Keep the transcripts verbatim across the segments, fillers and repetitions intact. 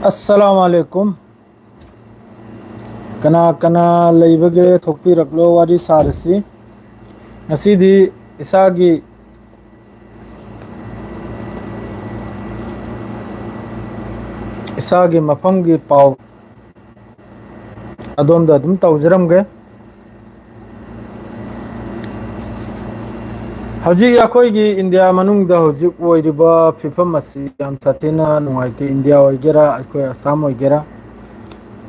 ꯑꯁꯂꯥꯃꯨ ꯑꯂꯥꯏꯀꯨꯝ꯫ ꯀꯅꯥ ꯀꯅꯥ ꯂꯩꯕꯒꯦ, ꯊꯣꯛꯄꯤꯔꯛꯂꯣ, ꯋꯥꯔꯤ ꯁꯥꯔꯁꯤ꯫ ꯉꯁꯤꯗꯤ ꯏꯁꯥꯒꯤ ꯏꯁꯥꯒꯤ ꯃꯐꯝꯒꯤ ꯄꯥꯎ ꯑꯗꯣꯝꯗ ꯑꯗꯨꯝ ꯇꯧꯖꯔꯝꯒꯦ꯫ ꯍꯧꯖꯤꯛ ꯑꯩꯈꯣꯏꯒꯤ ꯏꯟꯗꯤꯌꯥ ꯃꯅꯨꯡꯗ ꯍꯧꯖꯤꯛ ꯑꯣꯏꯔꯤꯕ ꯐꯤꯕꯝ ꯑꯁꯤ ꯌꯥꯝ ꯁꯥꯊꯤꯅ ꯅꯨꯡꯉꯥꯏꯇꯦ꯫ ꯏꯟꯗꯤꯌꯥ ꯑꯣꯏꯒꯦꯔꯥ, ꯑꯩꯈꯣꯏ ꯑꯁꯥꯝ ꯑꯣꯏꯒꯦꯔꯥ,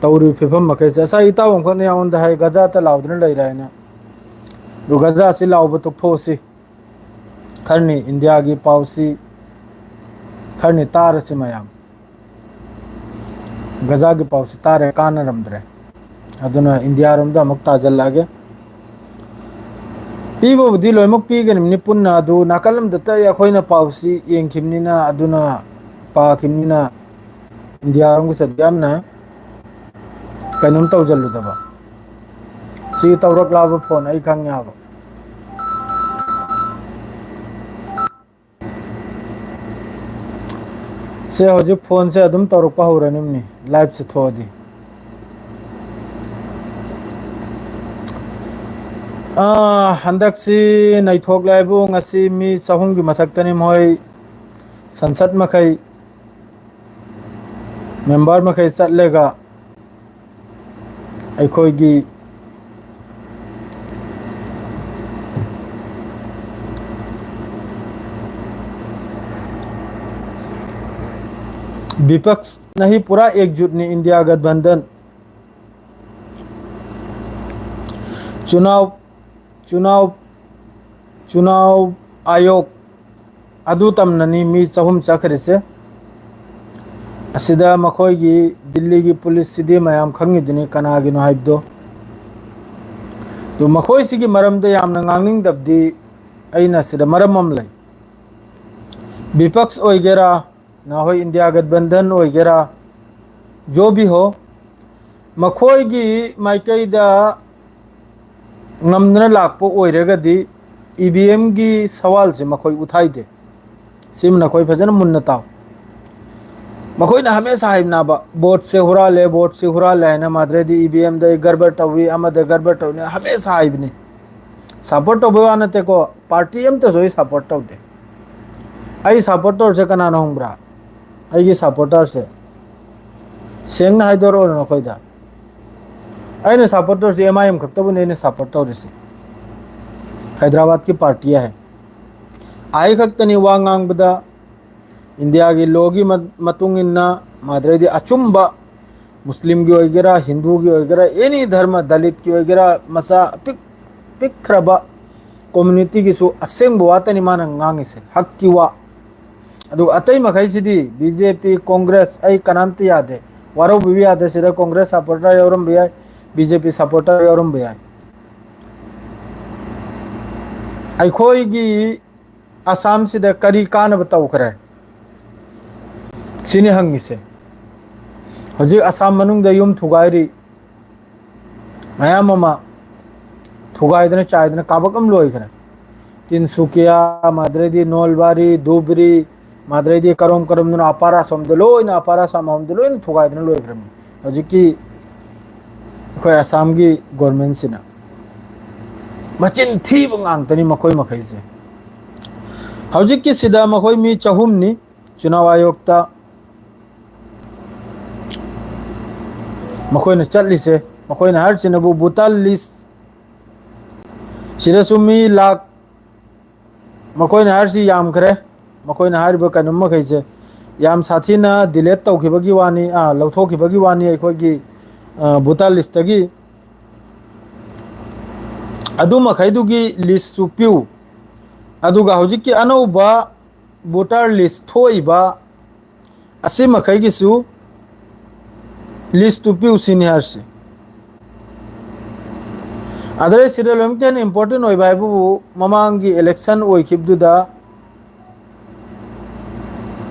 ꯇꯧꯔꯤꯕ ꯐꯤꯕꯝ ꯃꯈꯩꯁꯦ, ꯉꯁꯥꯏ ꯏꯇꯥꯎ ꯑꯃꯈꯛꯅ ꯑꯩꯉꯣꯟꯗ ꯍꯥꯏ, "ꯒꯖꯥꯇ ꯂꯥꯎꯗꯨꯅ ꯂꯩꯔꯦ" ꯍꯥꯏꯅ꯫ ꯑꯗꯨ ꯒꯖꯥꯁꯤ ꯂꯥꯎꯕ ꯇꯣꯛꯊꯣꯛꯑꯁꯤ꯫ ꯈꯔꯅꯤ ꯏꯟꯗꯤꯌꯥꯒꯤ ꯄꯥꯎꯁꯤ ꯈꯔꯅꯤ ꯇꯥꯔꯁꯤ ꯃꯌꯥꯝ꯫ ꯒꯖꯥꯒꯤ ꯄꯥꯎꯁꯤ ꯇꯥꯔꯦ, ꯀꯥꯟꯅꯔꯝꯗ꯭ꯔꯦ꯫ ꯑꯗꯨꯅ ꯏꯟꯗꯤꯌꯥꯔꯣꯝꯗ ꯑꯃꯨꯛ ꯇꯥꯖꯜꯂꯛꯑꯒꯦ꯫ ꯄꯤꯕꯕꯨꯗꯤ ꯂꯣꯏꯅꯃꯛ ꯄꯤꯒꯅꯤꯕꯅꯤ ꯄꯨꯟꯅ, ꯑꯗꯨ ꯅꯥꯀꯜ ꯑꯃꯗ ꯇꯛ ꯑꯩꯈꯣꯏꯅ ꯄꯥꯎꯁꯤ ꯌꯦꯡꯈꯤꯕꯅꯤꯅ, ꯑꯗꯨꯅ ꯄꯥꯈꯤꯕꯅꯤꯅ, ꯏꯟꯗꯤꯌꯥꯔꯣꯝꯒꯤꯁꯨ ꯌꯥꯝꯅ ꯀꯩꯅꯣꯝ ꯇꯧꯖꯜꯂꯨꯗꯕ꯫ ꯁꯤ ꯇꯧꯔꯛꯂꯕ ꯐꯣꯟ ꯑꯩ ꯈꯪꯉꯦꯕ꯫ ꯁꯦ, ꯍꯧꯖꯤꯛ ꯐꯣꯟꯁꯦ ꯑꯗꯨꯝ ꯇꯧꯔꯛꯄ ꯍꯧꯔꯅꯤꯕꯅꯤ, ꯂꯥꯏꯞꯁꯦ ꯊꯣꯛꯑꯗꯤ꯫ ꯑꯥ, ꯍꯟꯗꯛꯁꯤ ꯅꯩꯊꯣꯛꯂꯦ ꯍꯥꯏꯕꯨ, ꯉꯁꯤ ꯃꯤ ꯆꯍꯨꯝꯒꯤ ꯃꯊꯛꯇꯅꯤ ꯃꯣꯏ ꯁꯪꯁꯠ ꯃꯈꯩ, ꯃꯦꯝꯕꯔ ꯃꯈꯩ ꯆꯠꯂꯒ ꯑꯩꯈꯣꯏꯒꯤ ꯕꯤꯄꯛꯁ ꯅꯍꯤ ꯄꯨꯔꯥ ꯑꯦꯛꯖꯨꯠꯅꯤ, ꯏꯟꯗꯤꯌꯥ ꯒꯠꯕꯟꯙꯟ꯫ ꯆꯨꯅꯥꯎ, ꯆꯨꯅꯥꯎ, ꯆꯨꯅꯥꯎ ꯑꯥꯌꯣꯛ ꯑꯗꯨ ꯇꯝꯅꯅꯤ ꯃꯤ ꯆꯍꯨꯝ ꯆꯠꯈ꯭ꯔꯤꯁꯦ꯫ ꯑꯁꯤꯗ ꯃꯈꯣꯏꯒꯤ ꯗꯤꯜꯂꯤꯒꯤ ꯄꯨꯂꯤꯁꯁꯤꯗꯤ ꯃꯌꯥꯝ ꯈꯪꯉꯤꯗꯨꯅꯤ ꯀꯅꯥꯒꯤꯅꯣ ꯍꯥꯏꯕꯗꯣ꯫ ꯑꯗꯨ ꯃꯈꯣꯏꯁꯤꯒꯤ ꯃꯔꯝꯗ ꯌꯥꯝꯅ ꯉꯥꯡꯅꯤꯡꯗꯕꯗꯤ ꯑꯩꯅ ꯁꯤꯗ ꯃꯔꯝ ꯑꯃ ꯂꯩ꯫ ꯕꯤꯄꯛꯁ ꯑꯣꯏꯒꯦꯔꯥ, ꯅꯈꯣꯏ ꯏꯟꯗꯤꯌꯥ ꯒꯠꯕꯟꯙꯟ ꯑꯣꯏꯒꯦꯔꯥ, ꯖꯣ ꯚꯤ ꯍꯣ, ꯃꯈꯣꯏꯒꯤ ꯃꯥꯏꯀꯩꯗ ꯉꯝꯗꯅ ꯂꯥꯛꯄ ꯑꯣꯏꯔꯒꯗꯤ ꯏ ꯚꯤ ꯑꯦꯝꯒꯤ ꯁꯋꯥꯜꯁꯦ ꯃꯈꯣꯏ ꯎꯊꯥꯏꯗꯦ꯫ ꯁꯤꯃ ꯅꯈꯣꯏ ꯐꯖꯅ ꯃꯨꯟꯅ ꯇꯥꯎ꯫ ꯃꯈꯣꯏꯅ ꯍꯃꯦꯁꯥ ꯍꯥꯏꯕꯅꯕ, "ꯚꯣꯠꯁꯦ ꯍꯨꯔꯥꯜꯂꯦ, ꯚꯣꯠꯁꯦ ꯍꯨꯔꯥꯜꯂꯦ" ꯍꯥꯏꯅ, "ꯃꯥꯗ꯭ꯔꯦꯗꯤ ꯏ ꯚꯤ ꯑꯦꯝꯗ ꯒꯔꯕꯔ ꯇꯧꯏ, ꯑꯃꯗ ꯒꯔꯕꯔ ꯇꯧꯏ" ꯍꯃꯦꯁꯥ ꯍꯥꯏꯕꯅꯤ꯫ ꯁꯄꯣꯔꯠ ꯇꯧꯕꯩ ꯋꯥ ꯅꯠꯇꯦꯀꯣ, ꯄꯥꯔꯇꯤ ꯑꯝꯇꯁꯨ ꯑꯩ ꯁꯄꯣꯔꯠ ꯇꯧꯗꯦ꯫ ꯑꯩ ꯁꯄꯣꯔꯠ ꯇꯧꯔꯤꯁꯦ ꯀꯅꯥꯅꯣ ꯈꯪꯕ꯭ꯔꯥ? ꯑꯩꯒꯤ ꯁꯄꯣꯔꯇꯔꯁꯦ ꯁꯦꯡꯅ ꯍꯥꯏꯗꯣꯔꯛꯑꯣꯅꯦ ꯅꯈꯣꯏꯗ꯫ ꯑꯩꯅ ꯁꯄꯣꯔꯠ ꯇꯧꯔꯤꯁꯦ ꯑꯦꯝ ꯑꯥꯏ ꯑꯦꯝ ꯈꯛꯇꯕꯨꯅꯦ ꯑꯩꯅ ꯁꯄꯣꯔꯠ ꯇꯧꯔꯤꯁꯦ꯫ ꯍꯥꯏꯗ꯭ꯔꯕꯥꯗꯀꯤ ꯄꯥꯔꯇꯤ ꯍꯥꯏ꯫ ꯑꯩ ꯈꯛꯇꯅꯤ ꯋꯥ ꯉꯥꯡꯕꯗ ꯏꯟꯗꯤꯌꯥꯒꯤ ꯂꯣꯒꯤ ꯃ-, ꯃꯇꯨꯡ ꯏꯟꯅ, ꯃꯥꯗ꯭ꯔꯦꯗꯤ ꯑꯆꯨꯝꯕ, ꯃꯨꯁꯂꯤꯝꯒꯤ ꯑꯣꯏꯒꯦꯔꯥ, ꯍꯤꯟꯗꯨꯒꯤ ꯑꯣꯏꯒꯦꯔꯥ, ꯑꯦꯅꯤ ꯙꯔꯃ, ꯗꯂꯤꯠꯀꯤ ꯑꯣꯏꯒꯦꯔꯥ, ꯃꯆꯥ ꯑꯄꯤꯛ-, ꯄꯤꯛꯈ꯭ꯔꯕ ꯀꯝꯃ꯭ꯌꯨꯅꯤꯇꯤꯒꯤꯁꯨ ꯑꯁꯦꯡꯕ ꯋꯥꯇꯅꯤ ꯃꯥꯅ ꯉꯥꯡꯉꯤꯁꯦ, ꯍꯛꯀꯤ ꯋꯥ꯫ ꯑꯗꯨꯒ ꯑꯇꯩ ꯃꯈꯩꯁꯤꯗꯤ ꯕꯤ ꯖꯦ ꯄꯤ, ꯀꯣꯡꯒ꯭ꯔꯦꯁ, ꯑꯩ ꯀꯅꯥꯝꯇ ꯌꯥꯗꯦ, ꯋꯥꯔꯧꯕꯤꯕ ꯌꯥꯗꯦ꯫ ꯁꯤꯗ ꯀꯣꯡꯒ꯭ꯔꯦꯁ ꯁꯄꯣꯔꯇꯔ ꯌꯥꯎꯔꯝꯕ ꯌꯥꯏ, ꯕꯤ ꯖꯦ ꯄꯤ ꯁꯄꯣꯔꯇꯔ ꯌꯥꯎꯔꯝꯕ ꯌꯥꯏ꯫ ꯑꯩꯈꯣꯏꯒꯤ ꯑꯁꯥꯝꯁꯤꯗ ꯀꯔꯤ ꯀꯥꯟꯅꯕ ꯇꯧꯈ꯭ꯔꯦ? ꯁꯤꯅꯤ ꯍꯪꯉꯤꯁꯦ꯫ ꯍꯧꯖꯤꯛ ꯑꯁꯥꯝ ꯃꯅꯨꯡꯗ ꯌꯨꯝ ꯊꯨꯒꯥꯏꯔꯤ ꯃꯌꯥꯝ ꯑꯃ, ꯊꯨꯒꯥꯏꯗꯅ ꯆꯥꯏꯗꯅ ꯀꯥꯕꯛ ꯑꯃ ꯂꯣꯏꯈ꯭ꯔꯦ꯫ ꯇꯤꯟꯁꯨꯀꯤꯌꯥ, ꯃꯥꯗ꯭ꯔꯦꯗꯤ ꯅꯣꯜꯕꯥꯔꯤ, ꯙꯨꯕ꯭ꯔꯤ, ꯃꯥꯗ꯭ꯔꯦꯗꯤ ꯀꯔꯣꯝ ꯀꯔꯣꯝꯗꯅꯣ, ꯑꯄꯥꯔ ꯑꯁꯥꯝꯗ ꯂꯣꯏꯅ, ꯑꯄꯥꯔ ꯑꯁꯥꯝ ꯑꯍꯨꯝꯗ ꯂꯣꯏꯅ ꯊꯨꯒꯥꯏꯗꯅ ꯂꯣꯏꯈ꯭ꯔꯕꯅꯤ ꯍꯧꯖꯤꯛꯀꯤ ꯑꯩꯈꯣꯏ ꯑꯁꯥꯝꯒꯤ ꯒꯣꯔꯃꯦꯟꯁꯤꯅ꯫ ꯃꯆꯤꯟ ꯊꯤꯕ ꯉꯥꯛꯇꯅꯤ ꯃꯈꯣꯏ ꯃꯈꯩꯁꯦ꯫ ꯍꯧꯖꯤꯛꯀꯤꯁꯤꯗ ꯃꯈꯣꯏ ꯃꯤ ꯆꯍꯨꯝꯅꯤ ꯆꯨꯅꯥꯎ ꯑꯥꯌꯣꯛꯇ ꯃꯈꯣꯏꯅ ꯆꯠꯂꯤꯁꯦ꯫ ꯃꯈꯣꯏꯅ ꯍꯥꯏꯔꯤꯁꯤꯅꯕꯨ ꯚꯣꯇꯔ ꯂꯤꯁ ꯁꯤꯗꯁꯨ ꯃꯤ ꯂꯥꯛ, ꯃꯈꯣꯏꯅ ꯍꯥꯏꯔꯤꯁꯤ ꯌꯥꯝꯈ꯭ꯔꯦ꯫ ꯃꯈꯣꯏꯅ ꯍꯥꯏꯔꯤꯕ ꯀꯩꯅꯣ ꯃꯈꯩꯁꯦ ꯌꯥꯝ ꯁꯥꯊꯤꯅ ꯗꯤꯂꯦꯠ ꯇꯧꯈꯤꯕꯒꯤ ꯋꯥꯅꯤ, ꯑꯥ, ꯂꯧꯊꯣꯛꯈꯤꯕꯒꯤ ꯋꯥꯅꯤ ꯑꯩꯈꯣꯏꯒꯤ, ꯑ, ꯚꯣꯇꯔ ꯂꯤꯁꯇꯒꯤ꯫ ꯑꯗꯨ ꯃꯈꯩꯗꯨꯒꯤ ꯂꯤꯁꯁꯨ ꯄꯤꯌꯨ꯫ ꯑꯗꯨꯒ ꯍꯧꯖꯤꯛꯀꯤ ꯑꯅꯧꯕ ꯚꯣꯇꯔ ꯂꯤꯁ ꯊꯣꯛꯏꯕ ꯑꯁꯤ ꯃꯈꯩꯒꯤꯁꯨ ꯂꯤꯁꯇꯨ ꯄꯤꯌꯨ ꯁꯤꯅꯤ ꯍꯥꯏꯔꯤꯁꯦ꯫ ꯑꯗꯩ ꯁꯤꯗ ꯂꯣꯏꯅꯃꯛꯇ ꯍꯦꯟꯅ ꯏꯝꯄꯣꯔꯇꯦꯟ ꯑꯣꯏꯕ ꯍꯥꯏꯕꯕꯨ ꯃꯃꯥꯡꯒꯤ ꯏꯂꯦꯛꯁꯟ ꯑꯣꯏꯈꯤꯕꯗꯨꯗ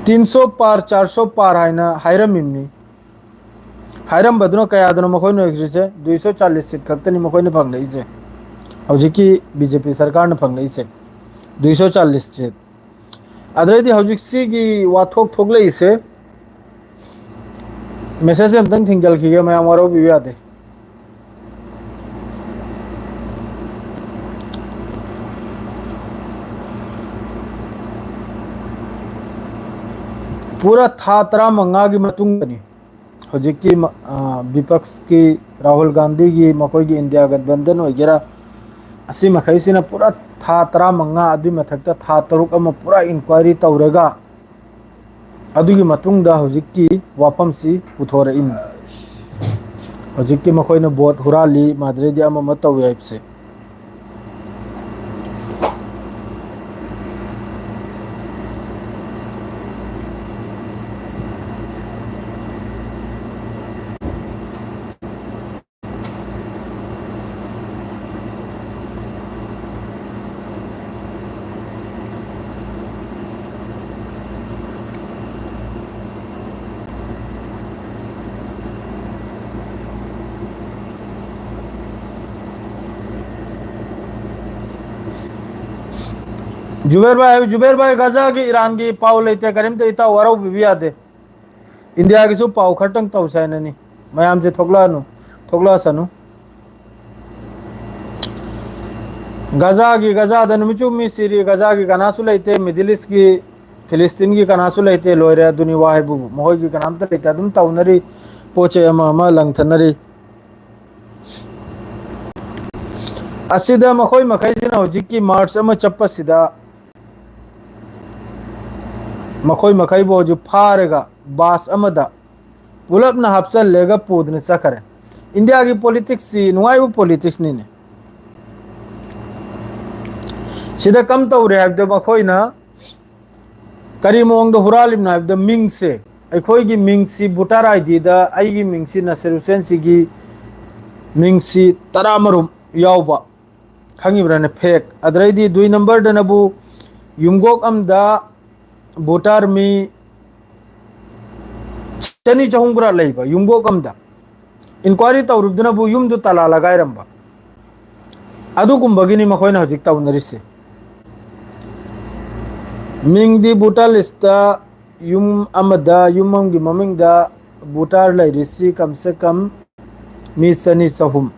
ꯇꯤꯟ ꯁꯣ ꯄꯥꯔ, ꯆꯥꯔ ꯁꯣ ꯄꯥꯔ ꯍꯥꯏꯅ ꯍꯥꯏꯔꯝꯃꯤꯕꯅꯤ꯫ ꯍꯥꯏꯔꯝꯕꯗꯨꯅ ꯀꯌꯥꯗꯅꯣ ꯃꯈꯣꯏꯅ ꯑꯣꯏꯈ꯭ꯔꯤꯁꯦ? ꯗꯨꯏ ꯁꯣ ꯆꯥꯂꯤꯁ ꯁꯤꯠ ꯈꯛꯇꯅꯤ ꯃꯈꯣꯏꯅ ꯐꯪꯂꯛꯏꯁꯦ, ꯍꯧꯖꯤꯛꯀꯤ ꯕꯤ ꯖꯦ ꯄꯤ ꯁꯔꯀꯥꯔꯅ ꯐꯪꯂꯛꯏꯁꯦ, ꯗꯨꯏ ꯁꯣ ꯆꯥꯂꯤꯁ ꯁꯤꯠ꯫ ꯑꯗꯩꯗꯤ ꯍꯧꯖꯤꯛ ꯁꯤꯒꯤ ꯋꯥꯊꯣꯛ ꯊꯣꯛꯂꯛꯏꯁꯦ, ꯃꯦꯁꯦꯖꯁꯦ ꯑꯝꯇꯪ ꯊꯤꯡꯖꯤꯜꯈꯤꯒꯦ, ꯃꯌꯥꯝ ꯋꯥꯔꯧꯕꯤꯕ ꯌꯥꯗꯦ꯫ ꯄꯨꯔꯥ ꯊꯥ ꯇꯔꯥꯃꯉꯥꯒꯤ ꯃꯇꯨꯡꯗꯅꯤ ꯍꯧꯖꯤꯛꯀꯤ ꯃ-, ꯑ, ꯕꯤꯄꯛꯁꯀꯤ, ꯔꯥꯍꯨꯜ ꯒꯥꯟꯙꯤꯒꯤ, ꯃꯈꯣꯏꯒꯤ ꯏꯟꯗꯤꯌꯥ ꯒꯠꯕꯟꯗꯟ ꯑꯣꯏꯒꯦꯔꯥ, ꯑꯁꯤ ꯃꯈꯩꯁꯤꯅ ꯄꯨꯔꯥ ꯊꯥ ꯇꯔꯥꯃꯉꯥ, ꯑꯗꯨꯒꯤ ꯃꯊꯛꯇ ꯊꯥ ꯇꯔꯨꯛ ꯑꯃ ꯄꯨꯔꯥ ꯏꯟꯀ꯭ꯋꯥꯏꯔꯤ ꯇꯧꯔꯒ, ꯑꯗꯨꯒꯤ ꯃꯇꯨꯡꯗ ꯍꯧꯖꯤꯛꯀꯤ ꯋꯥꯐꯝꯁꯤ ꯄꯨꯊꯣꯔꯛꯏꯅꯤ꯫ ꯍꯧꯖꯤꯛꯇꯤ ꯃꯈꯣꯏꯅ ꯚꯣꯠ ꯍꯨꯔꯥꯜꯂꯤ, ꯃꯗꯨꯗꯩꯗꯤ ꯑꯃ ꯑꯃ ꯇꯧꯏ ꯍꯥꯏꯕꯁꯦ꯫ ꯖꯨꯕꯦꯔ ꯚꯥꯏ, ꯖꯨꯕꯦꯔ ꯚꯥꯏ, ꯒꯖꯥꯒꯤ ꯏꯔꯥꯟꯒꯤ ꯄꯥꯎ ꯂꯩꯇꯦ, ꯀꯔꯤꯝꯇ ꯏꯇꯥꯎ ꯋꯥꯔꯧꯕꯤꯕ ꯌꯥꯗꯦ꯫ ꯏꯟꯗꯤꯌꯥꯒꯤꯁꯨ ꯄꯥꯎ ꯈꯔꯇꯪ ꯇꯧꯁꯦ ꯍꯥꯏꯅꯅꯤ꯫ ꯃꯌꯥꯝꯁꯦ ꯊꯣꯛꯂꯛꯑꯅꯨ, ꯊꯣꯛꯂꯛꯑꯁꯅꯨ꯫ ꯒꯖꯥꯒꯤ, ꯒꯖꯥꯗ ꯅꯨꯃꯤꯠ ꯆꯨꯞꯄ ꯃꯤ ꯁꯤꯔꯤ, ꯒꯖꯥꯒꯤ ꯀꯅꯥꯁꯨ ꯂꯩꯇꯦ, ꯃꯤꯗꯜ ꯏꯁꯀꯤ, ꯐꯤꯂꯤꯁꯇꯤꯟꯒꯤ ꯀꯅꯥꯁꯨ ꯂꯩꯇꯦ, ꯂꯣꯏꯔꯦ꯫ ꯑꯗꯨꯅꯤ ꯋꯥ ꯍꯥꯏꯕꯕꯨ, ꯃꯈꯣꯏꯒꯤ ꯀꯅꯥꯝꯇ ꯂꯩꯇꯦ, ꯑꯗꯨꯝ ꯇꯧꯅꯔꯤ, ꯄꯣꯠ ꯆꯩ ꯑꯃ ꯑꯃ ꯂꯪꯊꯅꯔꯤ꯫ ꯑꯁꯤꯗ ꯃꯈꯣꯏ ꯃꯈꯩꯁꯤꯅ ꯍꯧꯖꯤꯛꯀꯤ ꯃꯥꯔꯆ ꯑꯃ ꯆꯠꯄꯁꯤꯗ ꯃꯈꯣꯏ ꯃꯈꯩꯕꯨ ꯍꯧꯖꯤꯛ ꯐꯥꯔꯒ ꯕꯥꯁ ꯑꯃꯗ ꯄꯨꯂꯞꯅ ꯍꯥꯞꯆꯜꯂꯦꯒ ꯄꯨꯗꯅ ꯆꯠꯈꯔꯦ꯫ ꯏꯟꯗꯤꯌꯥꯒꯤ ꯄꯣꯂꯤꯇꯤꯛꯁꯁꯤ ꯅꯨꯡꯉꯥꯏꯕ ꯄꯣꯂꯤꯇꯤꯛꯁꯅꯤꯅꯦ꯫ ꯁꯤꯗ ꯀꯝ ꯇꯧꯔꯦ ꯍꯥꯏꯕꯗ, ꯃꯈꯣꯏꯅ ꯀꯔꯤ ꯃꯑꯣꯡꯗ ꯍꯨꯔꯥꯜꯂꯤꯕꯅꯣ ꯍꯥꯏꯕꯗ, ꯃꯤꯡꯁꯦ, ꯑꯩꯈꯣꯏꯒꯤ ꯃꯤꯡꯁꯤ, ꯚꯣꯇꯔ ꯑꯥꯏ ꯗꯤꯗ ꯑꯩꯒꯤ ꯃꯤꯡꯁꯤ, ꯅꯁꯤꯔ ꯍꯨꯁꯦꯟ ꯁꯤꯒꯤ ꯃꯤꯡꯁꯤ ꯇꯔꯥꯃꯔꯨꯝ ꯌꯥꯎꯕ, ꯈꯪꯉꯤꯕ꯭ꯔꯥꯅꯦ? ꯐꯦꯛ꯫ ꯑꯗꯩꯗꯤ ꯗꯨꯏ ꯅꯝꯕꯔꯗꯅꯕꯨ ꯌꯨꯝꯒꯣꯛ ꯑꯃꯗ ꯚꯣꯇꯔ ꯃꯤ ꯆꯅꯤ ꯆꯍꯨꯝ ꯈꯔ ꯂꯩꯕ ꯌꯨꯝꯒꯣꯛ ꯑꯃꯗ ꯏꯟꯀ꯭ꯋꯥꯏꯔꯤ ꯇꯧꯔꯨꯕꯗꯨꯅꯕꯨ ꯌꯨꯝꯗꯨ ꯇꯂꯥ ꯂꯒꯥꯏꯔꯝꯕ꯫ ꯑꯗꯨꯒꯨꯝꯕꯒꯤꯅꯤ ꯃꯈꯣꯏꯅ ꯍꯧꯖꯤꯛ ꯇꯧꯅꯔꯤꯁꯦ꯫ ꯃꯤꯡꯗꯤ ꯚꯣꯇꯔ ꯂꯤꯁꯇ ꯌꯨꯝ ꯑꯃꯗ, ꯌꯨꯝ ꯑꯃꯒꯤ ꯃꯃꯤꯡꯗ ꯚꯣꯇꯔ ꯂꯩꯔꯤꯁꯤ ꯀꯝ ꯁꯦ ꯀꯝ ꯃꯤ ꯆꯅꯤ ꯆꯍꯨꯝ꯫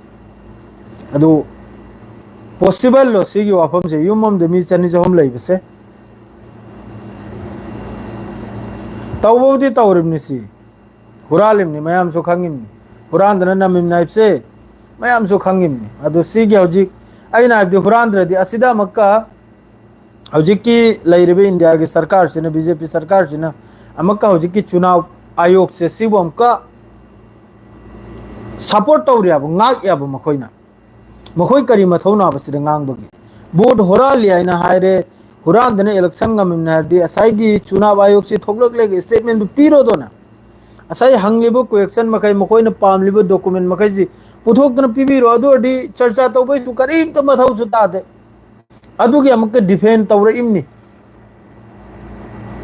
ꯑꯗꯨ possible ꯂꯣ ꯁꯤꯒꯤ ꯋꯥꯐꯝꯁꯦ? ꯌꯨꯝ ꯑꯃꯗ ꯃꯤ ꯆꯅꯤ ꯆꯍꯨꯝ ꯂꯩꯕꯁꯦ? ꯇꯧꯕꯕꯨꯗꯤ ꯇꯧꯔꯤꯕꯅꯤ ꯁꯤ꯫ ꯍꯨꯔꯥꯜꯂꯤꯕꯅꯤ, ꯃꯌꯥꯝꯁꯨ ꯈꯪꯉꯤꯕꯅꯤ꯫ ꯍꯨꯔꯥꯟꯗꯅ ꯅꯝꯃꯤꯕꯅꯤ ꯍꯥꯏꯕꯁꯦ ꯃꯌꯥꯝꯁꯨ ꯈꯪꯉꯤꯕꯅꯤ꯫ ꯑꯗꯨ ꯁꯤꯒꯤ ꯍꯧꯖꯤꯛ ꯑꯩꯅ ꯍꯥꯏꯕꯗꯤ ꯍꯨꯔꯥꯟꯗ꯭ꯔꯗꯤ ꯑꯁꯤꯗ ꯑꯃꯨꯛꯀ ꯍꯧꯖꯤꯛꯀꯤ ꯂꯩꯔꯤꯕ ꯏꯟꯗꯤꯌꯥꯒꯤ ꯁꯔꯀꯥꯔꯁꯤꯅ, ꯕꯤ ꯖꯦ ꯄꯤ ꯁꯔꯀꯥꯔꯁꯤꯅ ꯑꯃꯨꯛꯀ ꯍꯧꯖꯤꯛꯀꯤ ꯆꯨꯅꯥꯎ ꯑꯥꯌꯣꯒꯁꯦ ꯁꯤꯕꯨ ꯑꯃꯨꯛꯀ support ꯇꯧꯔꯤꯑꯕ, ꯉꯥꯛꯑꯦꯕ ꯃꯈꯣꯏꯅ꯫ ꯃꯈꯣꯏ ꯀꯔꯤ ꯃꯊꯧꯅꯥꯕ ꯁꯤꯗ ꯉꯥꯡꯕꯒꯤ? ꯚꯣꯠ ꯍꯨꯔꯥꯜꯂꯤ ꯍꯥꯏꯅ ꯍꯥꯏꯔꯦ, ꯍꯨꯔꯥꯟꯗꯅ election ꯉꯝꯃꯤꯕꯅꯤ ꯍꯥꯏꯔꯗꯤ ꯉꯁꯥꯏꯒꯤ ꯆꯨꯅꯥꯎ ꯑꯥꯌꯣꯒꯁꯤ ꯊꯣꯛꯂꯛꯂꯒ statement ꯗꯨ ꯄꯤꯔꯣꯗꯣꯅ꯫ ꯉꯁꯥꯏ ꯍꯪꯂꯤꯕ question ꯃꯈꯩ, ꯃꯈꯣꯏꯅ ꯄꯥꯝꯂꯤꯕ document ꯃꯈꯩꯁꯤ ꯄꯨꯊꯣꯛꯇꯨꯅ ꯄꯤꯕꯤꯔꯣ꯫ ꯑꯗꯨ ꯑꯣꯏꯔꯗꯤ ꯆꯔꯆꯥ ꯇꯧꯕꯩꯁꯨ ꯀꯔꯤꯝꯇ ꯃꯊꯧꯁꯨ ꯇꯥꯗꯦ꯫ ꯑꯗꯨꯒꯤ ꯑꯃꯨꯛꯀ defend ꯇꯧꯔꯛꯏꯕꯅꯤ